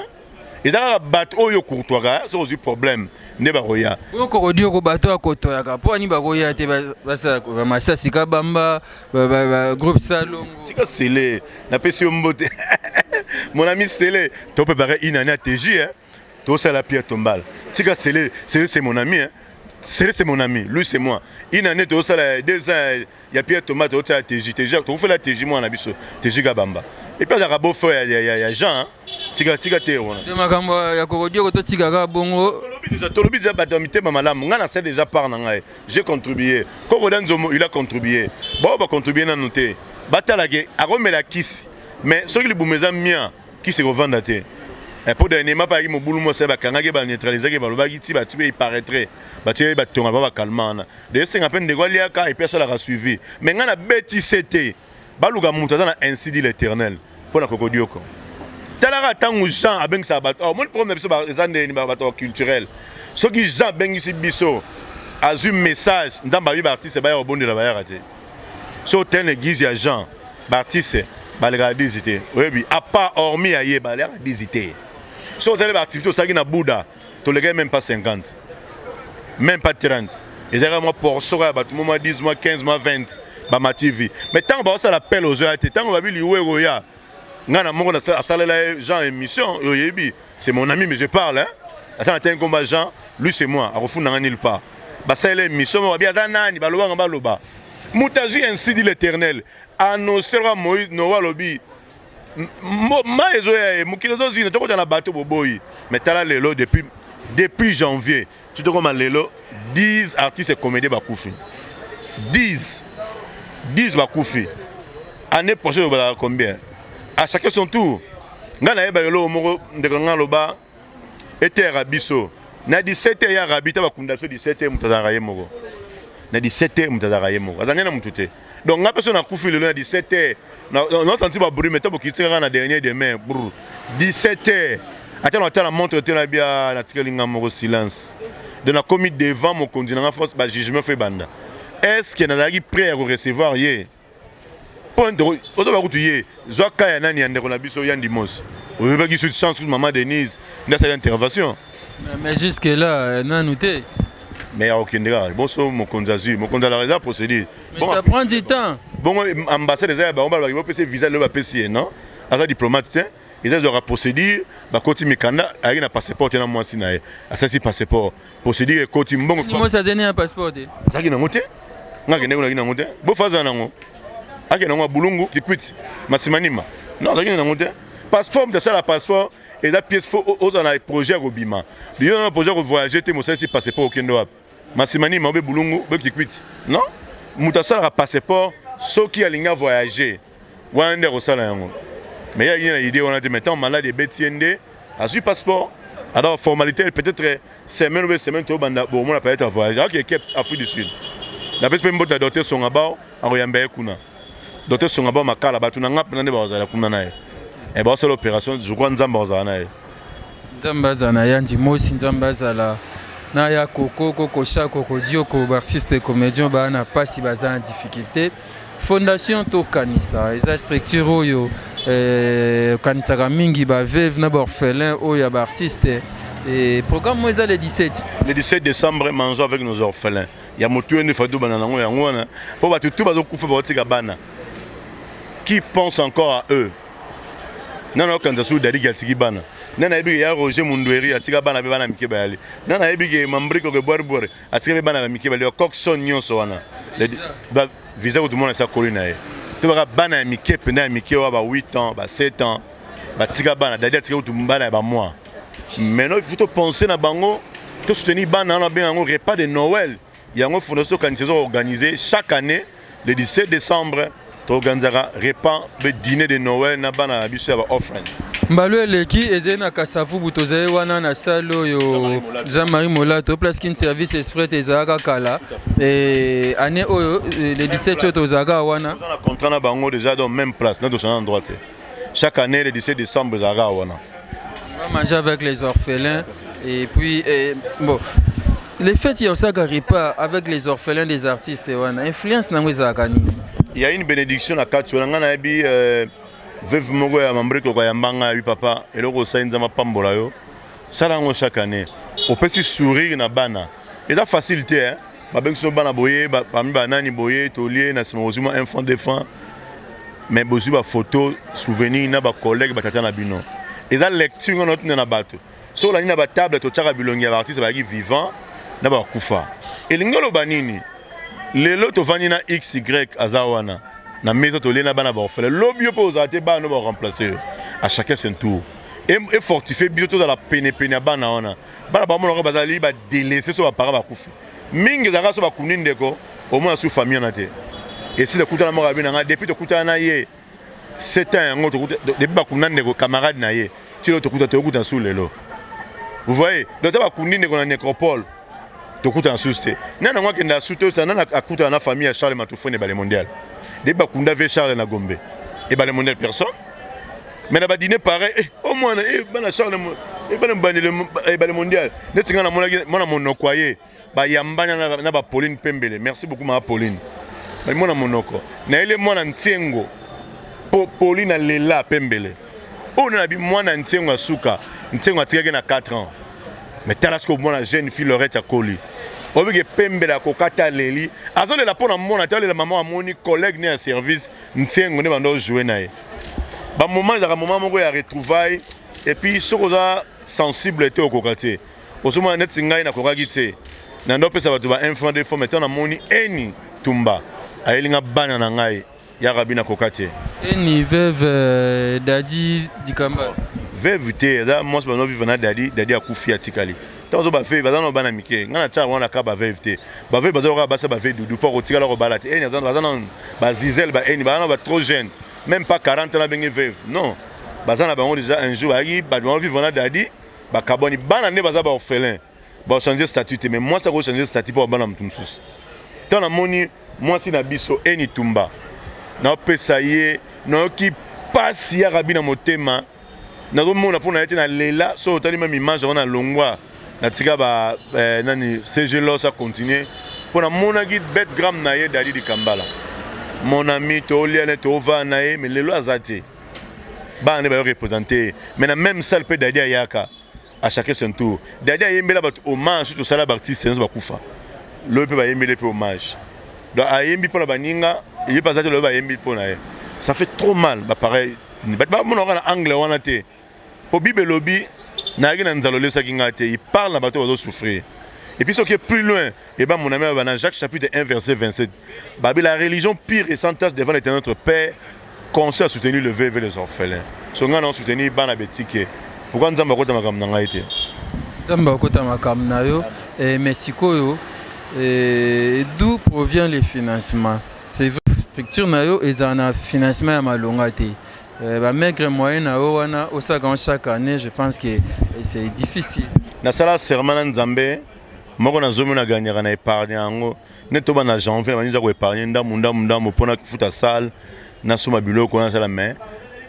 A: eza kaka bato oyo courtoisaka. Soki ozwi problème nde bakoya.
B: Oyo Kokodioko, bato akotoyaka mpo ani bakoya te, basala bamasasi kabamba, groupe Salongo.
A: Tika Sele, napesi yo mbote, mon ami Sele. Topréparé une année à TJ, hein. Tosala Pierre Tombal. Tika Sele, Sele c'est mon ami, hein. Sele c'est mon ami, lui c'est moi. Une année tosala, 2 ans ya Pierre Tombal, totala TJ, TJ tokofela TJ mwana biso TJ Kabamba. Et puis azalaka beau frère ya Jean, hein. Tika, tika te wana.
B: Nde makambo ya Kokodioko, totikaka bongo.
A: Tolobi déjà, tolobi déjà, bato ya mitema malamu. Ngai nasali déjà part na ngai, j'ai contribué. Kokoda Nzomo, il a contribué. Bao bacontribue nanu te, batalake akomela kisi, mais soki libumu eza mia, kisi ekovanda te. Mpo dernièrement mpe ayaki mobulu mosa, bakangaki, baneutralisaki, balobaki ti bato mpe iparaîtrait batie batonga ba bakalma wana. De esenga mpe ndeko aliaka et puis asalaka suivi. Mais ngai nabeti se te, baluka moto aza na ainsi dit l'Éternel mpo na Kokodioko. Talaka ntango Jean abengisaka bato, omoni problème na biso eza ndeni bato ya culturel. Soki Jean abengisi biso, azwi message, Nzambe ayebi, baartiste baya kobondela, bayaka te. So otene église ya Jean, baartiste balekaka 10 te. Oyebi, à part hormis ya ye, balekaka 10 te. So ozali baactivité osalaki na Bouddha, tolekaki même pas 50, même pas 30. Ezalaka mwa portion kaka ya bato mwa 10, mwa 15, mwa 20 bama TV. Mais ntango baosala appel, ozoya te. Ntango babi liwa ekoya. Ngai na moko asalela ye Jean émission, oyebi, c'est mon ami, mais je parle, hein. Ata na nkomba Jean, lui c'est moi, akofunda nga nulle part. Basalela émission moko, babi aza nani, balobanga baloba. Moto azwi ainsi dit l'Éternel, annoncera Moïse, Noa alobi mai ezoya ye, mokili ezozina, tokota na bato boboyi. Mais tala lelo, depuis janvier ti tokoma lelo, 10 artistes et comédien bakufi, 10, 10 bakufi. Année prochaine bazalaka combien? À chacun son tour. Ngai nayeba eloko moko, ndeko ngai aloba eteyaka biso na 17 ya rabi ta bakunda biso 17, moto azalaka ye moko na 17, moto azalaka ye moko, azalaki na motu te. Donc ngai mpe so nakufi lelo na 17 heures, nasanti babruit, mais ta bokiti kaka na dernier demain brr 17 heures, ata na otala montre te, na bia natikali nga moko, silence. Donc nakomi devant mokonzi na nga, force bajugement fo ebanda. Est ce que nazalaki prêt ya korecevoir ye? Mpo ozoba kutu ye zwa ka ya nani ya ndeko na biso Yandi Mos, oyebaki su chance kutu mama Denise nde asali intervention.
B: Mais jusque là nanu te.
A: Mais akokende kaka bonso, mokonzi azwi, mokonzi alaka, eza procédure.
B: Mais ça prend du temps.
A: Bongo ambassade eza ya bango, balobaki bopesa visa lelo, bapesi ye. Non, aza diplomate te, eza ezwaka procédure. Bakoti mikanda, ayaki na passeport te na mwasi na ye, asalisi passeport, procédure ekoti, mbongo.
B: Mwasi azali na passeport te?
A: Azalaki nango te. Nga akende kuna, nango te, bofa azala nango, akende nango ya Bulungu, Kikwiti, Masimanima. Non, azalaki nango te. Passeport, moto asala passeport eza pièce, fo ozala na projet ya kobima. Yo na projet ya kovoyage te, mosalisi passeport, okende wapi? Masimanima obe Bulungu obe Kikwiti? Non, moto asalaka passeport soki alingi avoyage, wana nde akosala yango. Mais ye alingi na idée wana te. Mais ntango malade ebeti ye nde azwi passeport. Alors formalité, peut-être semaine obe semaine tobanda, bomona peut-être avoyage, akoki eke Afrique du Sud. Napesi mpe mbote ya docteur Songa Bao, akoyamba ye kuna, docteur Songa Bao Makala. Bato na nga mpena nde bakozala kuna na ye, baosala opération. Je crois Nzambe akozala na ye.
B: Nzambe azala na Yandi Mosi, Nzambe azala na ya Koko Kokosha Koko Dioko. Baartiste comédien baa na mpasi, baza na difficulté. Fondation Tokanisa eza structure oyo okanisaka mingi baveuve na baorphelin oyo ya baartiste. Programme mo eza le 17.
A: Le 17 décembre, mangeons avec nos orphelins. Ya motu oyo nde fadi tobanda nango yango wana, mpo bato tu bazokufa, bakotika bana. Qui pense encore à eux? Nana okanisa su Dadiki atiki bana? Nani ayebi ke ya Roger Mundweri atika bana mpe bana mike bayali? Nani ayebi ke Mambriko ke Bwaribwari atika mpe bana bamike bali? Coxon nyonso wana, visa kutu mona esa koli na ye to baka bana ya mike mpenza, ya mike oyo ba 8 ans, ba 7 ans, batika bana. Dadi atika kutu bana ya bamoi. Maintenant il faut topenser na bango, tosoutenir bana wana. Babenga yango repas de Noël. Yango fondation Tokanisa eza organiser chaque année le 17 décembre, toorganisaka repas be dîner de Noël na bana na biso ya baorphelin.
B: Mbalo eleki ezali na Kasavubu, tozali wana na salle oyo Jean-Marie Molato, place Kin Service Express ezalaka kala. Année oyo le 17 oyo tozalaka wana.
A: Na contrat na bango déjà, donc même place na tosana endroit te. Chaque année le 17 décembre ezalaka wana.
B: On va manger avec les orphelins et puis bon, les fêtes ya osalaka repas avec les orphelins des artistes wana, influence nango ezalaka nini?
A: Il y a une bénédiction na kati wana. Ngai nayebi veuve moko ya Mambriki koyamba ngai, yabi: "Papa, eloko osali, Nzambe apambola yo, sala yango chaque année." Opesi sourire na bana, eza facile te, hein? Babengi so bana boye, parmi banani boye, tolie, na nsima bozwi mwa un franc, 2 francs, mais bozwi bafoto souvenir na bacollègue, batata na bino. Eza lecture ngana otinda na bato. Soki olandi na batable, totiaka bilongi ya baartiste bazalaki vivant na bakufa. Elingi oloba nini? Lelo tovandi na xy aza wana na mesa, tolie na bana baorphelin. Lobi yo mpe ozala te, bana no baremplace yo. À chacun son tour. Efortifie biso, tozala penepene ya bana wana. Bana bamonaka bazali badélaissé. So baparent bakufi mingi, ezalaka so bakundi ndeko, omona su famille wana te. Esi tokutana moko, abi na ngai depuis tokutana na ye 7 ans yango, depuis bakunda ndeko camarade na ye, tilo tokuta, tokuta su lelo. Vous voyez? Donc ta bakundi ndeko na nécropole, tokutana susu te. Nani yango akende asu te? Nani akutana na famille ya Charles Matufone, Ebale Mondial, depuis bakunda ve Charles na Gombe, Ebale Mondial? Personne. Mais na badîner pareil, eh, o mwana, eh, bana Charles, eh, bana bandele Ebale Mondial. Neti ngai namonaki mwana monoko ye bayambana na baPauline Pembele. Merci beaucoup, mama Pauline. Mwana monoko nayele mwana Ntiengo, Pauline alela Pembele oyo na bi mwana Ntiengo asuka. Ntiengo atikaki na 4 ans, mais tala sikoyo mwana jeune fille Lorette akoli. Obike Pembele akokata, aleli, azolela mpo na mona te, alela mama. Amoni collègue ne ya service Ntiengo nde bando ojoue na ye. Bamoment ezalaka moment moko ya retrouvaille, et puis soki oza sensible te, okoka te. Ozomona neti ngai nakokaki te na ndo opesa bato ba 1 franc, 2 francs, mais ntango namoni Eni Tumba ayelinga bana na ngai, yaka bi nakoka te.
B: Eni veuve Dadi Dikamba?
A: Veuve te, aza mwasi bazo vivre na Dadi. Dadi akufi, atikali. Ntango ozo baveuve baza na bana mike, ngai na tiaka wana ka baveuve te. Baveuve baza kaka basi, baveuve dudu mpo kotikala kobala te. Eni baza nanu bazizele, baeni baza na ba trop jeune, même pas 40 ans nabenge veuve. Non, baza na bango déjà. Un jour bayaki bato bango vivre na Dadi, bakabwani, bana nde baza baorphelin, bachange statut te. Mais mwasi akochange statut mpo babana moto mosusu. Ntango namoni mwasi na biso Eni Tumba, naopesa ye, nayoki pasi ya rabi na motema. Nazomona mpo na ye te, nalela. So otali même image yango, nalongwa, natika ba nani CG Los acontinue, mpo namonaki bête gramme na ye Dadi Dikambala, mon ami, tolia ne tovaa na ye. Mais lelo aza te, bana nde bayo représente ye. Mais na même salle mpe Dadi ayaka à chacun son tour. Dadi ayembela bato hommage, tosala baartiste nyonso bakufa lobi mpe bayembeli mpe hommage. Donc ayembi mpo na baninga, ye mpe aza te, lobi bayembi mpo na ye. Ça fait trop mal. Bapareil, bato bamona kaka na angle wana te, mpo Bible elobi: nayaki na nzala, olesaki ngai te. Il parle na bato bazosouffrir. Et puis soki plus loin eba, mon ami, na Jacques chapitre 1 verset 27, babi: la religion pure et sans tache devant l'Éternel notre Père conseille à soutenir le veuve et les orphelins. So ngai na soutenir bana betike, pourquoi Nzambe akota makambo na ngai te?
B: Nzambe akota makambo na yo. Mais sikoyo, d'où provient le financement? C'est vrai, structure na yo ezala na financement ya malonga te. Bamaigre moyen na yo wana osalaka yango chaque année, je pense que c'est difficile.
A: Nasala serment na Nzambe moko, nazomi naganyaka na épargne yango nde toba na janvier, na bandi koépargne ndambu ndambu ndambu mpona futa salle, nasomba biloko nasala. Mais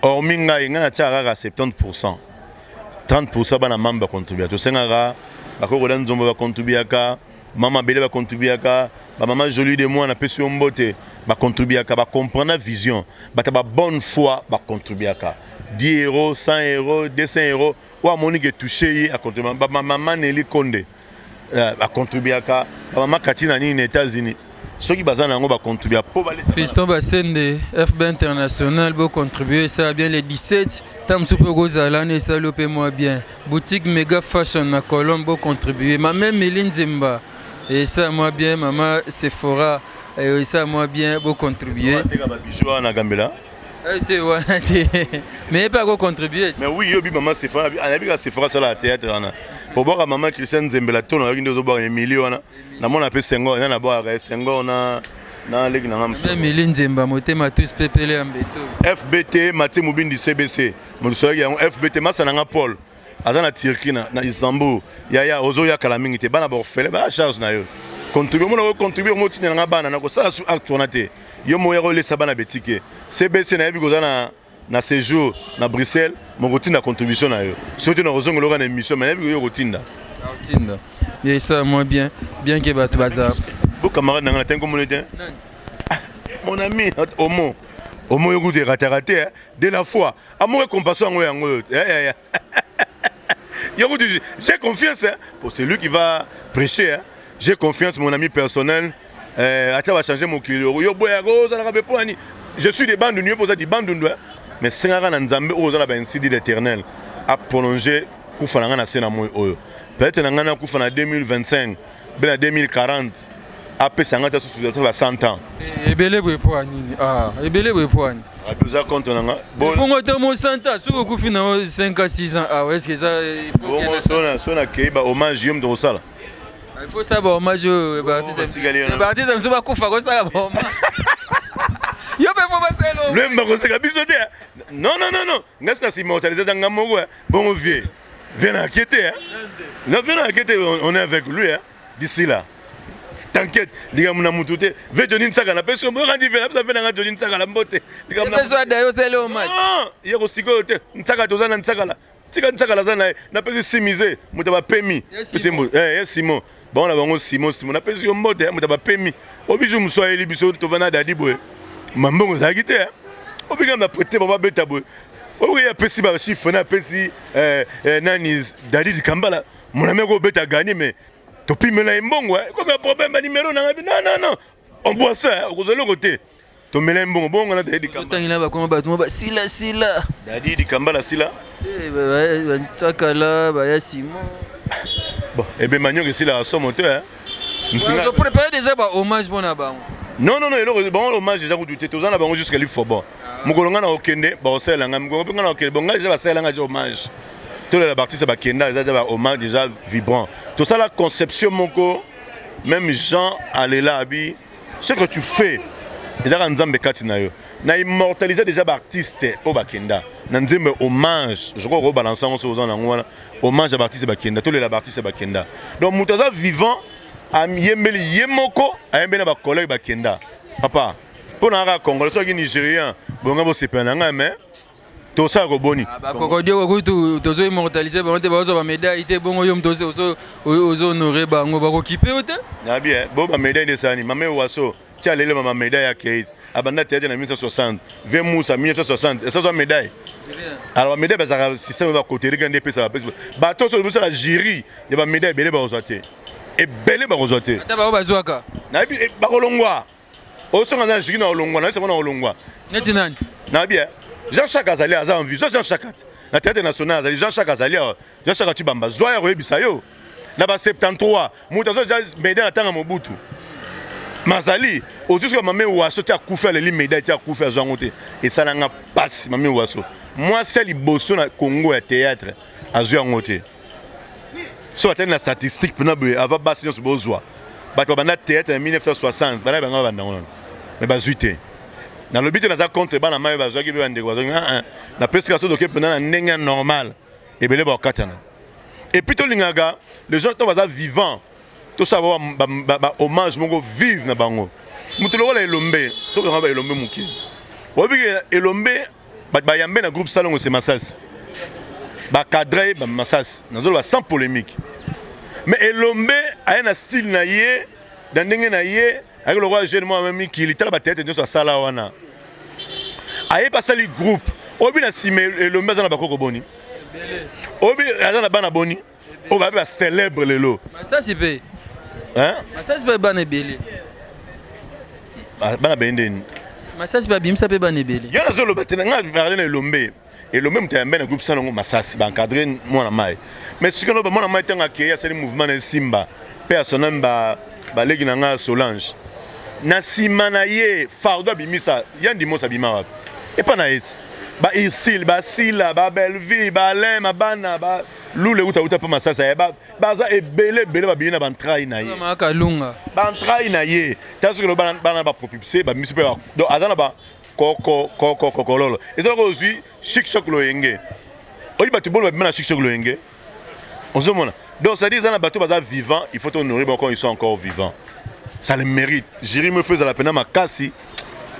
A: hormis ngai, ngai natiaka kaka 70, 30 bana mambe bacontribuaka. Tosengaka bakokoda nzombo, bacontribuaka, mama bele bacontribuaka, bamama Jolie de moi, napesi yo mbote, bacontribuaka, bacomprendre vision, bato ba bonne foi bacontribuaka 10 euros, 100 euros, 200 euros. Oyo amoni ke touche ye, acontribue. Bamama Neli Konde bacontribuaka, bamama kati na nini na États-Unis, soki baza na yango, bacontribua mpo.
B: Fiston Basende, FB International, bocontribue, esala bien. Le 17 ntango mosusu mpe okozala wana, esali mpe mwa bien. Boutique Mega Fashion na Colombe, bocontribue. Mama Emili Nzemba, esala mwa bien. Mama Sephora, esala mwa bien, bocontribue.
A: Bateka babiju wana na Gambela.
B: Te, wana te, mais ye mpe akocontribue.
A: Mais oui, yobi mama Sephora, anayebi kaka Sephora asala ya théâtre wana po bwaka. Mama Christian Nzembela to nayoki nde ozobwaka Emilie wana, namona mpe Senghor ena nabwakaka ye Senghor na leki na nga mosusu.
B: Emili Nzemba, motema tous pepele ya mbeto.
A: FBT Matie Mobindi CBC, moto soyaki yango FBT. Masa na nga Paul aza na Turquie, na Istanbul. Yaya, ozoyakala mingi te, bana baorphelin baya charge na yo. Contribue, omona ocontribue, omotinda na nga bana na kosala su acte wana te. Yo moya kolesa bana betike CBC, nayebi koza na séjour na Bruxelles, mokotinda contribution na yo. Soki te, na kozongela oka na émission, mais nayebi koyo kotinda.
B: Aotinda, esala mwa bien, bien ke bato baza.
A: Bo camarade na nga na tengi komona te, mon ami omo omo yo kutu erataka te de la foi, amour et compassion, yango yango oyo yo kutu j'ai confiance, hein, pour celui qui va prêcher, hein. J'ai confiance, mon ami personnel, ata bachange mokili yo boyaka ozalaka be mpo ani. Je suis de Bandundu, yo mpo oza di Bandundu, mais sengaka na Nzambe oyo oza na bainsi dit l'Éternel aprolonge kufa na ngai na se na moi oyo. Peut-être na ngai nakufa na 2025 mpe na 2040, apesa ngai ta susu ata ba 100 ans.
B: Ebele boye mpo ya nini? Ebele boye mpo ya nini?
A: Abi oza contre na nga.
B: Bongo te mo 100 ans, soki okufi na 5 à 6 ans awa, est ce que eza?
A: Bongo so nakei ba hommage, yo moto kosala.
B: Il faut sala ba hommage oyo baartiste mosusu bakufa, kosala ba hommage, yo mpe fo basala.
A: Lemba koseka biso te. Non, non, non, non, ngai si na s'immortalise ata nga moko. Bongo vie vie na ake te, na vie na ake te. On est avec lui, hein, d'ici là, t'inquiète. Likambo na mutu te. Ve Joni Nsaka, napesi yo oyokandi ve napesa ve nanga Joni Nsakala mbote.
B: Dayo osali hommage.
A: Ye kosikoyo te, Nsaka toza na Nsakala, tika Nsakala aza na ye. Napesi Simise, moto ya bapemi, ye Simon, bango na bango Simon, Simon, napesi yo mbote, moto ya bapemi. Obiso mosu ayeli biso, tovanda Dadi boye, mambongo ezalaki te. Obika na prêter bango, babeta boye, oyo apesi bachiffre na apesi nani, Dadi Dikambala, mon ami, akobeta gagné, mais topimela ye mbongo, komi problème banimero nanga. Non, non, non, on boit ça, okozwa eloko te. Tomela mbongo bongo na Dadi Dikambala.
B: Totangela bakoma bato mo basila sila.
A: Dadi Dikambala sila.
B: Eh, Batsakala baya Simon.
A: Bon, ebemba nyoka esilaka somo te, hein.
B: Ntinga préparé déjà ba hommage mpona bango.
A: Non, non, non, eloko bango hommage eza kutu te. Toza na bango jusqu'à lifobo. Mokolo ngai na okende, bakosalela ngai. Mokolo mpe ngai na okende, bon, ngai déjà basalela ngai déjà hommage. Tolela baartiste bakenda, eza déjà ba hommage déjà vibrant. Tosala conception moko, même Jean alela abi ce que tu fais ezaka Nzambe kati na yo. Na immortaliser déjà baartiste oyo bakenda na nzembo hommage. Je crois kobalansa yango so oza nango wana, hommage ya baartiste bakenda, tolela baartiste bakenda. Donc moto aza vivant ayembeli ye moko, ayembeli na bacollègue bakenda. Papa, mpo na kaka Congolais, soki Nigérien bonga bosepela na ngai, mais tosala koboni.
B: Bakokodioko kutu tozo immortaliser bango te, bazozwa bamédaille te. Bongo yo moto ozohonore bango, bakokipe yo te.
A: Nabi bo bamédaille nde esani. Mame Waso ti alelema bamédaille ya keit abanda théâtre na 1960, ve Musa 1960 esazwa médaille. Alors bamédaille bazalaka système bakoterika nde epesa bapesi bato. So bosala jury ya bamédaille, ebele bakozwa te, ebele bakozwa te.
B: Ata bango bazwaka.
A: Nayebi bakolongwa. Osonga aza na jury na kolongwa, nayebisa ngo na kolongwa.
B: Neti nani?
A: Nayebi Jean Chak azali, aza en vie. Zwa Jean Chak na Théâtre national, azali Jean Chak azali awa. Jean Chak Tibamba, zwa ya koyebisa yo na ba 73 moto azwa ja médaille na ntango ya Mobutu. Mazali ozwi soki mame Waso ti akufi, aleli médaille ti akufi, azwa yango te. Esalanga mpasi. Mame Waso, mwasi ya liboso na Congo ya théâtre, azwi yango te. So batali na statistique mpena boye, ava basi nyonso bozwa bato babanda théâtre na 1960, bana bango babanda ngo nano, mais bazwi te. Nalobi te naza contre bana mai bazwaki mpe bandeko bazwaki. Napesika so toke mpena na ndenge ya normal, ebele bakokatana. Et puis tolingaka les gens to baza vivant, tosala bahommage moko vive na bango. Moto lokola Elombe, tokanga ba Elombe moke, oyebi ke Elombe bato bayambe na groupe Salongo, se Masasi bacadre ye bamasasi. Nazoloba sans polémique, mais Elombe aye na style na ye, na ndenge na ye, ayaki lokola jeune mwa mikili. Tala bathéâtre nyonso asala wana, ayebi asali groupe. Oyebi na nsima Elombe aza na bakoko boni? Oyebi aza na bana boni oyo bayebi bacélèbre lelo?
B: Masasi mpe. Masasi mpe bana ebele.
A: Bana beye ndeni?
B: Masasi mpe abimisa mpe bana ebele.
A: Yo nazoloba te, nga parle na Elombe. Elombe moto ayambe na groupe Salongo, Masasi baencadre mwana mai. Mais soki aloba mwana mai, ntango akei asali mouvement na esimba mpe asonami baleki na ngai ya Solange na nsima na ye, fardo abimisa ya ndimosi, abima wapi? Epa na ye ti bairsile, basila, babelleville, baalain mabana, balule utauta mpe Masasi ya baza ebele ebele, babimi na bantrai na ye.
B: Kalunga.
A: Bantrai na ye, tala soki bana bapropulse bamisi mpe. Donc aza na bakoko koko kokololo. Eza loko ozwi Chic Choc Loyenge, oyi bato bolo babima na Chic Choc Loyenge, ozomona. Donc c'est à dire eza na bato baza vivant, il faut honorer bango quand ils sont encore vivants, ça le mérite. Jury mo fo ezala mpena makasi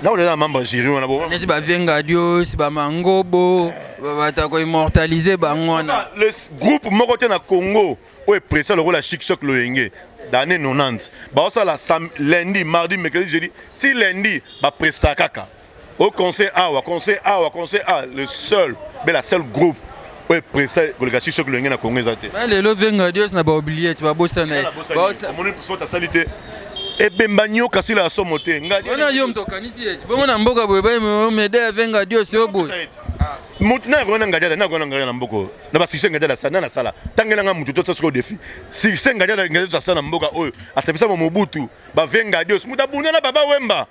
A: na oza na membre jury wana.
B: Neti bavenga Dios, bamangobo, bato ya koimmortalize bango wana.
A: Le groupe moko te na Congo oyo epresa lokola Chic Choc Loyenge. D'année 90 baosala lundi, mardi, mercredi, jeudi ti lundi, bapresta kaka au conseil awa, conseil awa, conseil awa. Le seul be la seule groupe oyo epresta koleka Chic Choc Loyenge na Congo eza te.
B: Lelo venga Dios na baoubliette, babosana ye.
A: Omoni sport asali te, ebemba nyoka sila ya somo te.
B: Wana yo moto okanisi eti bongo na mboka boye bamédaille venga Dios yo boye.
A: Motu na yakona ngadiada, na yakona ngadiada na mboka oyo na basuccès ngadiada asala, nani asala tangelanga motu to sikoyo défi succès ngadiada? Ngadiada asala na mboka oyo asepesa mo Mobutu, bavenga Dios, moto abunda na Baba Wemba.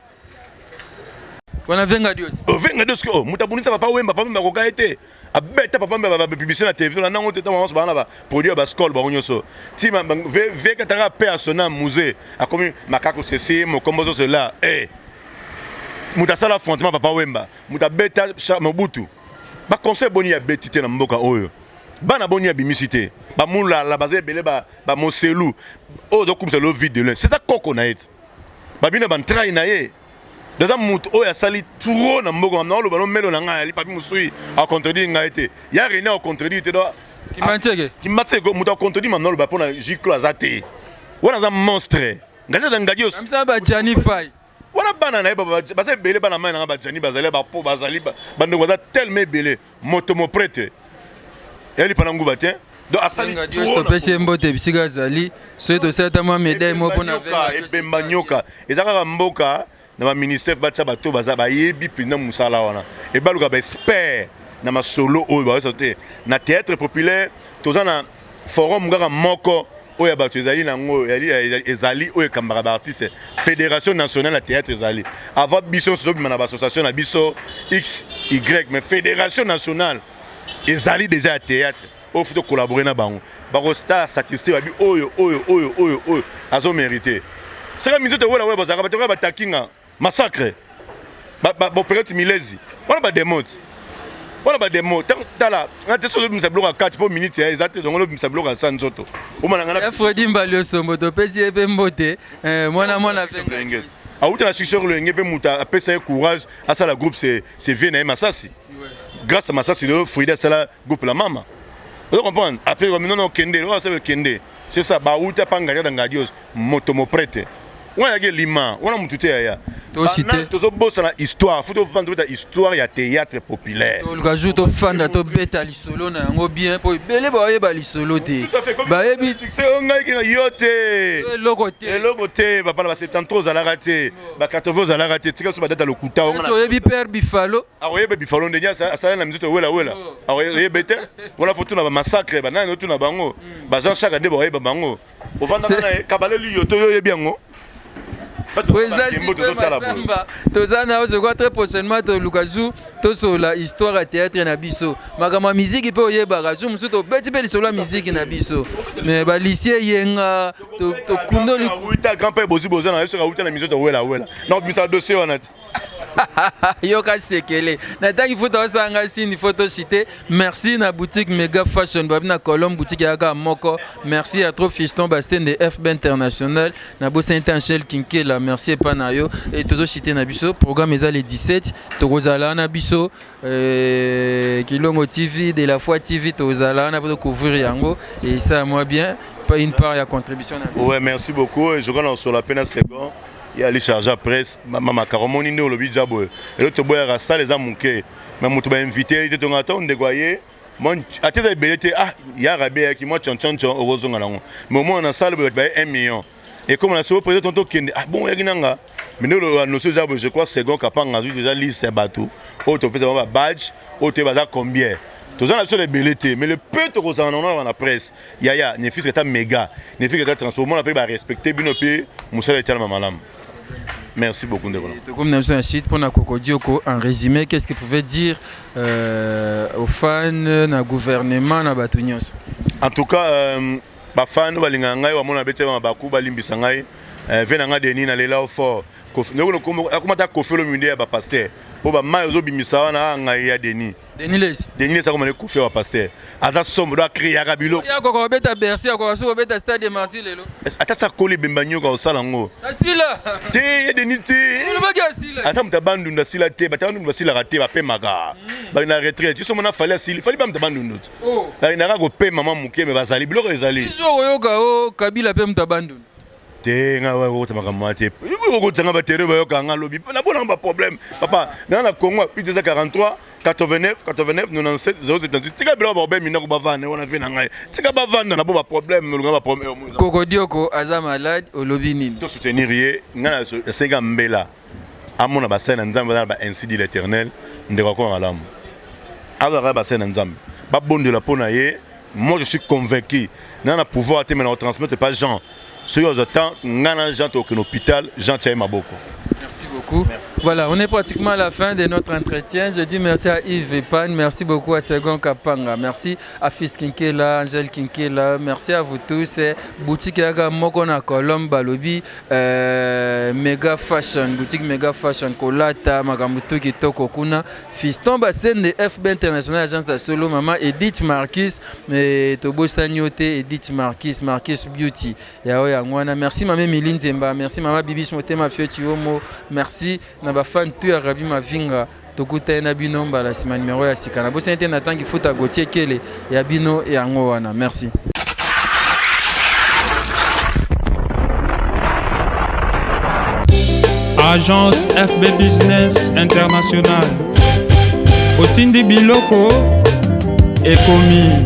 B: Wana venga Dios.
A: Venga Dios, oh, moto abundisa Papa Wemba, Papa Wemba akoka ye te, abeta Papa Wemba. Bapublicité na télévision na nango te, ntango nyonso baa na baproduit ya baskole bango nyonso ti vekataka pe asona musée akomi makako ceci mokombo zo cela. Eh, moto asala affrontement Papa Wemba, moto abeta Mobutu, baconseil boni ya beti te na mboka oyo, bana boni abimisi te, bamulala baza ebele, bamoselu oyo ozokumisa lelo vide de loin, c'est koko na ye ti babina bantrai na ye. Aza moto oyo asali trop na mboka. Na oloba no melo na ngai ali papi mosui acontredire ngai te, ya René acontredire te.
B: Kimbanseke.
A: Kimbanseke, moto acontredire mama oloba mpona Giclo aza te. Wana aza monstre, ngai aza ngadi.
B: Amisa bajani fai.
A: Wana bana na ye baza ebele, bana mai nanga bajani bazali, bapo bazali, bandeko baza tellement ebele. Moto moprete eyali mpana nguba te.
B: Donc asali topesi ye mbote bisika azali. Soki tosala ta mwa médaille moko mpona
A: ebemba nyoka, eza kaka mboka. Na ba ministère batia bato baza bayebi mpenza mosala wana, ebaluka ba expert na masolo oyo bayosa te. Na théâtre populaire, toza na forum kaka moko oyo ya bato ezali nango, ezali oyo ekambaka baartiste, Fédération nationale ya théâtre. Ezali avant biso nyonso tobima na baassociation na biso x y, mais Fédération nationale ezali déjà ya théâtre oyo faut tocollaborer na bango. Bakostar statistique, babi oyo oyo oyo oyo oyo azomérite. Saka minzoto wela wela, bazalaka bato kaka batakinga massacre, baopérate milezi wana, bademote wana, bademo. Tala nga te, soki ozobimisa biloko ya kati mpo minute ya eza te, dongo olobimisa biloko ya sa nzoto omona nga.
B: Fredi Mbali Osombo, topesi ye mpe mbote, mwana mwana.
A: Awuta na succès loyenge mpe moto apesa ye courage asala groupe, c'est vie na ye Masasi. Grâce à Masasi, lelo Fredi asala groupe la mama, ozo comprendre. Après nono okende oyo asala okende, c'est ça. Bauta mpa ngaria na ngadios moto moprete wana yaki elima wana motu te yaya. Tozobosana histoire, faut tovanda, tobeta histoire ya théâtre populaire.
B: Toluka jour tofanda, tobeta lisolo na yango bien, mpo ebele bayeba lisolo te. Bayebi
A: succès oyo ngai kenga yo te.
B: Eloko te.
A: Eloko te, papa. Na ba 73 ozalaka te, ba 80 ozalaka te. Tika biso badata lokuta.
B: Oyebi père Bifalo?
A: Akoyeba Bifalo ndenge asala na minzoto wela wela, akoyebe te. Wana faut tuna bamassacre banani, otuna bango bajean Chaka nde bakoyeba bango. Ovandaka na ye kabaleli yo to yo oyebi yango.
B: Président JP Massamba, toza na yo. Je crois très prochainement toluka jour tosolola histoire ya théâtre na biso, makambo ya miziki mpe oyebaka. Jour mosusu tobeti mpe lisolo ya miziki na biso, mais balisie eyenga tokundoli.
A: Grand père bozi boza na yo, soki awuta na minzoto wela wela, na obimisa dossier wana te.
B: Yoka sekele na ntangi futa osala ngai sini fo toshite. Merci na boutique Mega Fashion, babi na Colombe, boutique yaka moko. Merci ya trop, fiston Bastende FB International na bosani te. Angel Kinkela, merci epa na yo. E tozoshite na biso programme eza le 17, tokozala wana biso Kilongo TV, de la foi TV, tozala wana mpo tocouvrir yango. Esala mwa bien, pas une part ya contribution na
A: biso. Ouais, merci beaucoup. Je crois na osola mpe na second ye ali charge ya presse mamakaro. Omoni nde olobi ja boye, elo toboyaka sale eza moke, mais moto bainvite ye te. Tonga ata ndeko aye ate eza ebele te. Ah, yaka abeyaki mwa tchonchonchon, okozonga nango. Mais omona na sale boye bato baye 1 million, ekoma na soko président tokende. Ah bon, oyaki nanga, mais nde oloba notion eza boye. Je crois second Kapanga azwi déjà liste ya bato oyo topesa bango babadge, oyo toye baza combien. Toza na biso na ebele te, mais le peu tokozala nango na presse yaya, ne fût-ce que ata méga, ne fût-ce que ata transport mona mpe barespecte bino mpe mosala etalama malamu. Merci beaucoup, ndeko.
B: Tokomi na biso na chute mpona Kokodioko. En résumé, qu'est-ce que pouvait dire aux fans, na gouvernement, na bato nyonso?
A: En tout cas, bafans balingaka ngai, bamona beti mabaku, balimbisa ngai. Ve na ngai Denis, nalela o fort. Akoma ta Kofi Olomide ya bapasteur, mpo bamai ozobimisa wana ngai ya Denis.
B: Denis Lesi.
A: Denis Lesi akoma ne Kofi ya bapasteur, aza sombo do akriaka biloko.
B: Akoka kobeta Bercy, akoka soki kobeta Stade de Martyr lelo.
A: Ata sa koli ebemba nyoka osala yango.
B: Asila.
A: Te, ye Denis te.
B: Olobaki asila.
A: Aza moto abandundu, asila te. Bato bandundu basilaka te, bapemaka, bali na retraite. Biso mona Fally asili, Fally ba moto abandundu te, balinaka kopema mwa moke, me bazali biloko ezali.
B: Biso okoyoka o Kabila mpe moto abandundu.
A: Te, nga okota makambo wana te. Okotanga batere bayoka nga lobi nabonanga baproblème, papa. Nga na Congo plus eza 43 89 89 97 078. Tika biloko baobemi ndako, bavanda wana ve na ngai, tika bavanda na bo baproblème, olunga baproblème.
B: Kokodioko aza malade, olobi nini?
A: Tosoutenir ye. Ngai nasenga mbela amona basali na Nzambe, baza na ba ainsi dit l'Éternel. Ndeko akoma malamu, azalaka basali na Nzambe babondela mpo na ye. Moi je suis convaincu, na pouvoir te, mais na kotransmettre pas Jean. Soki ozwa temps, ngai na Jean tokokende hôpital, Jean tia ye maboko.
B: Merci beaucoup. Merci. Voilà, on est pratiquement à la fin de notre entretien. Je dis merci à Yves Epan, merci beaucoup à Segon Kapanga, merci à Fils Kinkela, Angèle Kinkela, merci à vous tous. Boutique Yaga Moko na Colombe Balobi, Mega Fashion, boutique Mega Fashion, Kolata, Makambutu Kitoko Kuna, Fiston Bassende, FB International Agence de Solo, Maman Edith Marquis, Tobosani Ote, Edith Marquis, Marquis Beauty. Yao yango. Merci Mame Mili Nzemba, merci Mama Bibish Motema Fioti Omo, merci na ba fan tout ya Rabi Mavinga. Tokutani na bino mbala nsima, numéro ya sika. Na bosani te na ntangi futa Gautier Kele ya bino yango wana. Merci.
C: Agence FB Business International, otindi biloko ekomi.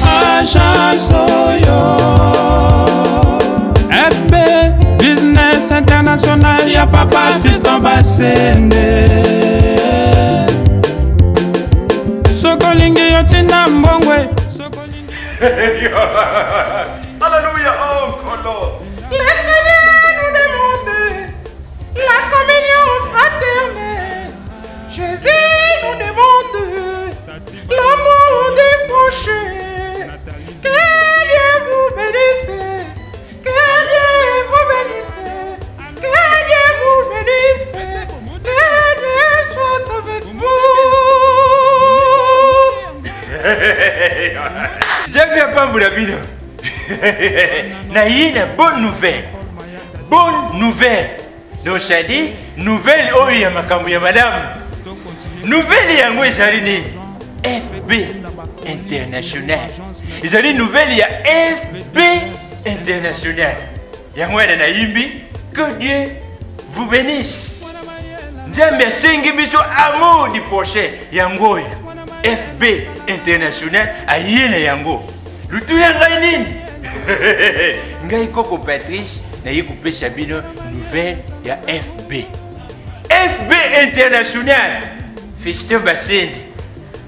C: Agence oyo FB Business International. International ya papa Fiston Basende. Soki olingi yo tinda mbongwe. Soki olingi
A: Alléluia, oh Nkolo.
D: Le Seigneur nous demande la communion fraternelle. Jésus nous demande l'amour des prochains. Que Dieu vous bénisse. Que Dieu vous bénisse. Que Dieu vous bénisse. Que Dieu soit avec vous.
E: Nzambe apambola bino. Naye na bonne nouvelle. Bonne nouvelle. Donc c'est-à-dire nouvelle oyo ya makambo ya malamu. Nouvelle yango ezali nini? FB International. Ezali nouvelle ya FB International. Yango wana nayimbi que Dieu vous bénisse. Nzambe asengi biso amour du prochain yango oyo FB International aye na yango. Lutula ngai nini? Ngai koko Patrice naye kopesa bino nouvelle ya FB. FB International Fiston Basende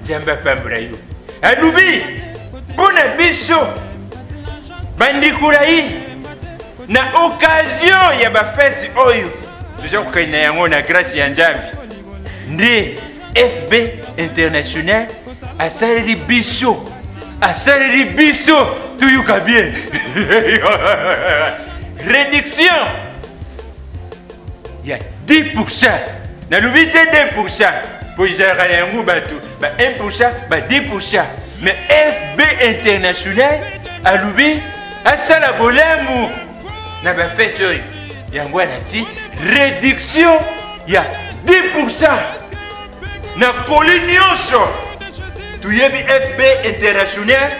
E: Nzambe apambola yo. Alobi mpo na biso bandeko na ye na occasion ya bafete oyo toza kokende na yango na grâce ya Nzambe nde FB International asaleli biso asaleli biso toyoka bien réduction ya 10%. Nalobi te 2% mpo ezalaka na yango bato ba 1% ba 10%, mais FB International alobi asala bolamu na bafete oyo, yango wana ti réduction ya 10% na koli nyonso. Toyebi FB International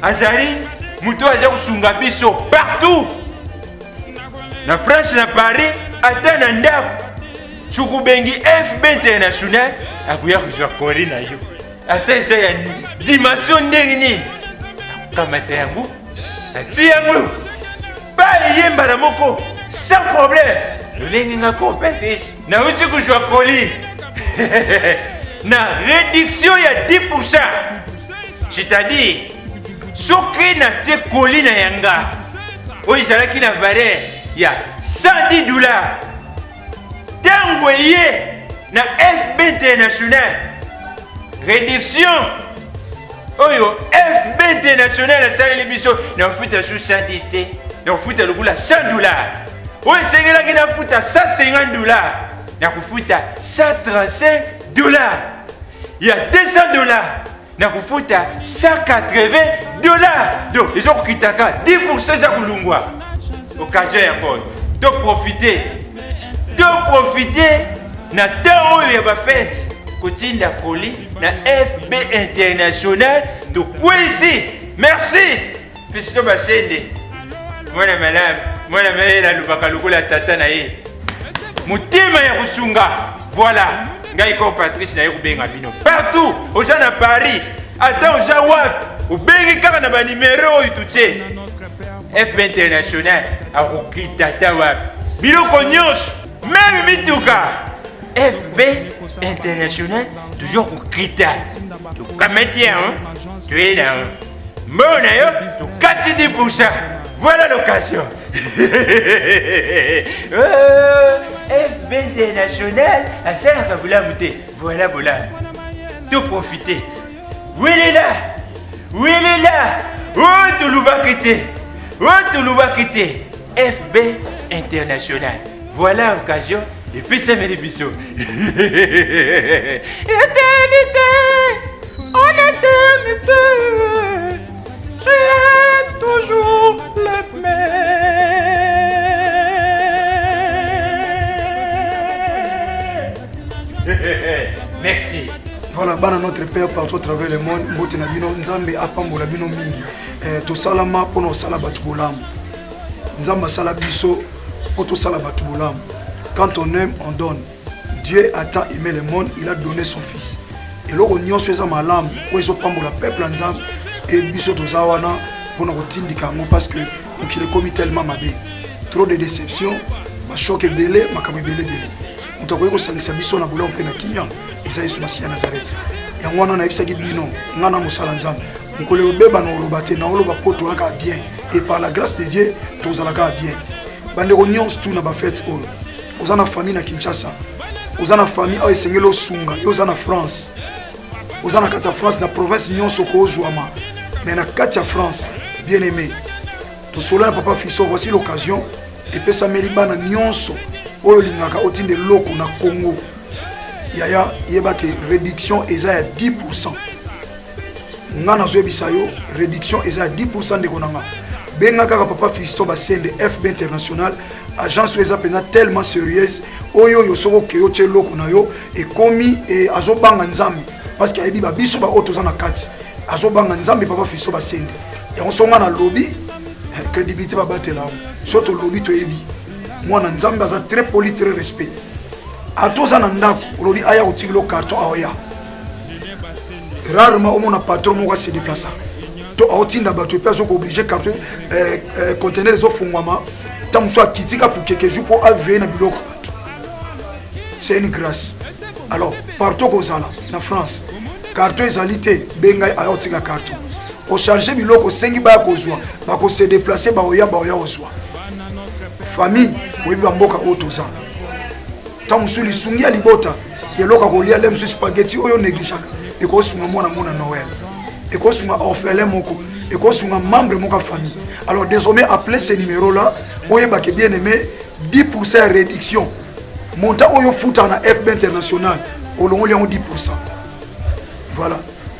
E: azali moto oyo aza kosunga biso partout na France, na Paris, ata na ndako. Soki obengi FB International akoya kozwa koli na yo, ata eza ya dimension ndenge nini, akokamata yango ati yango baye mbala moko sans problème. Lolenge nga compétition nauti kozwa koli na réduction ya 10%, c'est-à-dire soki natie koli na yanga oyo ezalaki na valeur ya 110 dollars, ntango eye na FB International, réduction oyo FB International asaleli biso, nafuta su 110 te, nakofuta lokola 100 dollars. Oyo esengelaki nafuta 150 dollars, nakofuta 135 dollars. Ya 200 dollars, nakofuta 180 dollars. Donc eza kokitaka 10%, eza kolungwa. Occasion yango oyo toprofite, toprofite na temps oyo ya bafete kotinda koli na FB International. Tokwesi merci Fiston Basende, mwana malamu, mwana mayele, alobaka lokola tata na ye, motema ya kosunga. Voilà, ngai ko Patrice naye kobenga bino partout. Oza na Paris, ata oza wapi, obengi kaka na banimero oyo tutie, FB International akokita ata wapi, biloko nyonso, meme mituka, FB International toujours kokita. Tokamati yango, toye na yango, mbongo na yo tokati 10%. Voilà l'occasion. FB International asalaka bolamu te, voilà bolamu, toprofite. Welela welela, oyo tolobaki te, oyo tolobaki te, FB International, voilà occasion epesameli biso.
D: Éternité, en éternité, tu es toujours le même.
E: Merci.
F: Voilà, bana notre père partout à travers le monde, mbote na bino, Nzambe apambola bino mingi. Eh, tosalama mpona kosala bato bolamu. Nzambe asala biso mpo tosala bato bolamu. Quand on aime, on donne. Dieu a tant aimé le monde, il a donné son fils. Eloko nyonso eza malamu oyo ezopambola peuple ya Nzambe, e biso toza wana mpona kotindika yango, parce que mokili ekomi tellement mabe, trop de déception. Bachoc ebele, makambo ebele ebele. Moto akoki kosangisa biso na bolamu mpe na kimia eza Yesu Masiya ya Nazareth. Yango wana nayebisaki bino, nga na mosala Nzambe, mokolo ekobeba na oloba te, na oloba mpo toyaka bien et par la grâce de Dieu tozalaka bien. Bandeko nyonso tu na bafete oyo, oza na famille na Kinshasa, oza na famille oyo esengeli osunga, yo oza na France, oza na kati ya France, na province nyonso okozwama, mais na kati ya France, bien aimé, tosolola na papa Fiston, voici l'occasion epesameli bana nyonso oyo olingaka otinda eloko na Congo. Yaya, yeba ke réduction eza ya 10%. Nga nazoyebisa yo réduction eza ya 10% ndeko na nga. Benga kaka papa Fiston Basende FB International, agence oyo eza mpenza tellement sérieuse, oyo oyo soki okei otie eloko na yo ekomi e, azobanga Nzambe parce que ayebi ba biso ba oyo toza na kati, azobanga Nzambe papa Fiston Basende. Yango so nga nalobi eh, crédibilité babatela yango, so tolobi toyebi mwana Nzambe aza très poli, très respect. Ata oza na ndako olobi aya kotikela carton aoya, rarement omona patron moko ase déplaça to aotinda bato epe azo kooblige carton eh, eh, conteneur ezofungwama ntango mosusu akitika pour quelques jours mpo aveye na biloko bato. C'est une grâce. Alors partout kozala na France, carton ezali te, bengai aya otika carton, ocharge biloko, osengi baya kozwa, bakose déplace, baoya baoya kozwa. Famille oyebi bamboka oyo toza, ntango mosusu lisungi ya libota, eloko ya kolia le mosusu spaghetti oyo négligeaka ekosunga mwana mona Noël, ekosunga orphelin moko, ekosunga membre moko ya famille. Alors désormais appelez ce numéro là, oyebake bien aimé 10% ya réduction, montant oyo ofutaka na FB International olongoli yango 10%. Voilà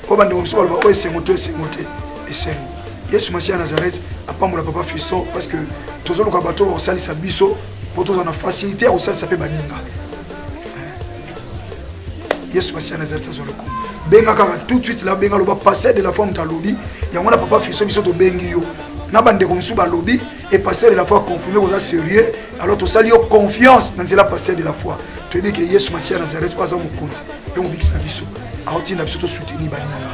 F: oyo bandeko mosusu baloba oyo esengo to esengo te, esengo. Yesu Masiya ya Nazareth apambola papa Fiston, parce que tozoluka bato oyo bakosalisa biso mpo tozala na facilité ya kosalisa mpe baninga. Yesu Masiya ya Nazareth azwa lokumu. Benga kaka tout de suite la, benga loba pasteur de la foi moto alobi yango na papa Fiston, biso tobengi yo na bandeko mosusu balobi et pasteur de la foi confirmé koza sérieux. Alors tosali yo confiance na nzela pasteur de la foi, toyebi ke Yesu Masiya ya Nazareth oyo aza mokonzi mpe mobikisi na biso aotinda biso tosoutenir baninga,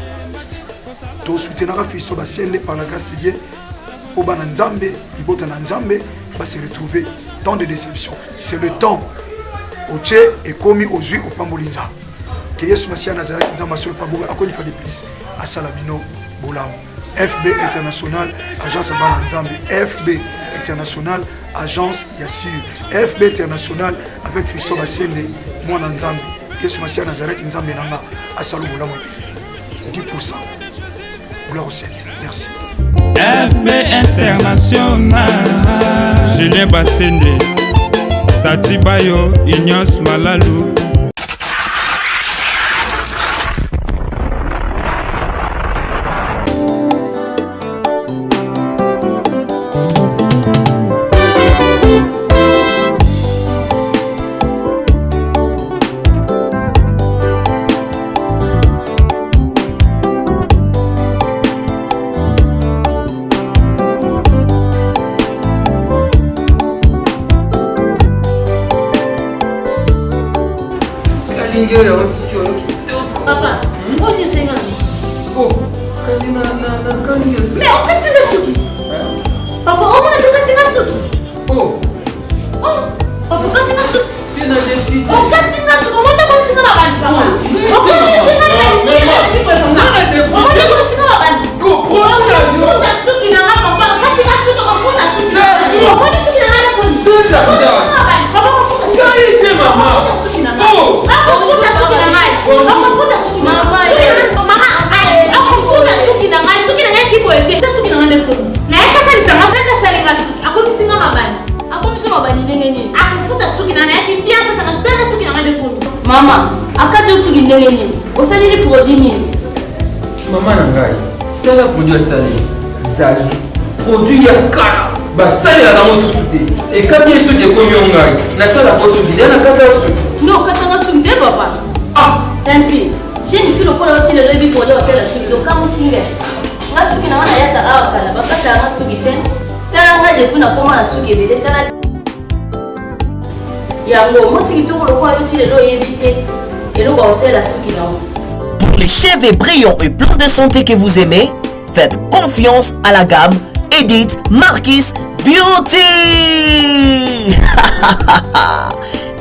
F: tosoutenaka Fiston Basende par la grâce de Dieu mpo bana Nzambe, libota na Nzambe ba se retrouver. Temps de déception, c'est le temps otie ekomi ozwi opamboli Nzambe. Ke Yesu Masiya ya Nazareth, Nzambe asolo paboka akonifa de plus asala bino bolamu. FB International, agence ya bana Nzambe, FB International, agence ya sur FB International avec Fiston Basende, mwana Nzambe. Yesu Masiya ya Nazareth, Nzambe nanga asala bolamu ebele 10%. Gloire au Seigneur. Merci.
C: FB International, Julien Bassende, Tati Bayo, Ignace Malalou.
B: Kalingi oyo osiki oyo kitoko.
G: Papa, oyo nyonso enga na
B: Oh, kasi na na na kalingi oyo.
G: Mais okati nga suki. Papa, omona te okati nga suki.
B: Oh.
G: Oh, papa okati nga suki.
B: Te na defise.
G: Okati nga suki, omona komisi nga mabandi papa. Okomisi nga na biso na Omona komisi nga mabandi. Ofuta suki na nga papa, okati nga suki, ofuta suki. Omoni suki na nga na koni. Okomisi nga mabandi, papa ofuta suki.
B: Ngai te mama.
G: Ofuta suki na nga. Okofuta suki na ngai. Okofuta suki na ngai. Mama, okofuta suki na ngai. Suki na ngai kiboye te. Suki na ngai nde komi. Naye kasalisa nga suki. Asalinga suki. Akomisi nga mabandi.
H: Akomisi mabandi ndenge nini?
G: Akofuta suki na ngai. Nayaki bien sasa nga suki. Tala suki na ngai nde komi.
H: Mama, akati yo suki ndenge nini? Osaleli produit nini?
B: Mama na ngai, tala produit asaleli. Zazu. Produit ya kala. Basalelaka yango susu te. Ekati ye suki ekomi yo ngai. Nasalaka yo suki nde nakata yo suki.
H: Non, okatanga suki te papa.
B: Ah!
H: Tanti, jeune fille lokola yo ti lelo oyebi produit osala suki, tokamwisi ngai. Nga suki na nga nayaka awa kala, bakataka nga suki te. Tala nga depuis nakoma na suki ebele, tala yango mwasi kitoko lokola yo ti lelo oyebi te eloko ya kosalela suki na yo.
I: Pour les cheveux brillants et pleins de santé que vous aimez, faites confiance à la gamme Edith Marquis Beauty.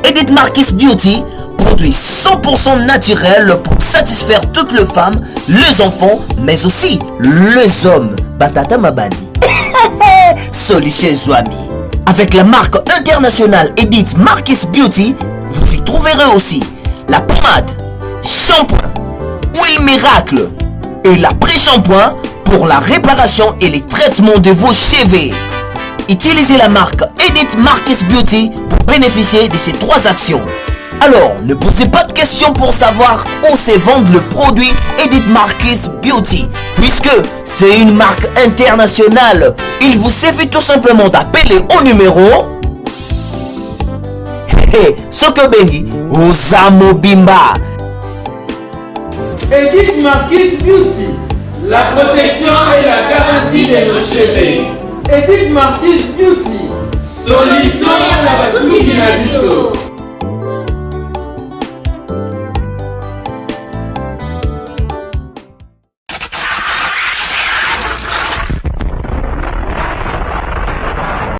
I: Edith Marquis Beauty, produit 100% naturel pour satisfaire toutes les femmes, les enfants, mais aussi les hommes. Batata Mabandi. Solution Zouami. Avec la marque internationale Edith Marquis Beauty, vous y trouverez aussi la pommade, shampoing, huile miracle et la pré-shampoing pour la réparation et les traitements de vos cheveux. Utilisez la marque Edith Marquis Beauty pour bénéficier de ces trois actions. Alors, ne posez pas de questions pour savoir où se vendre le produit Edith Marquis Beauty, puisque c'est une marque internationale. Il vous suffit tout simplement d'appeler au numéro Hey, Sokobengi, Ozamobimba.
C: Edith Marquis Beauty, la protection et la garantie de nos cheveux. Edith Marquis Beauty, solution ya basuki na biso.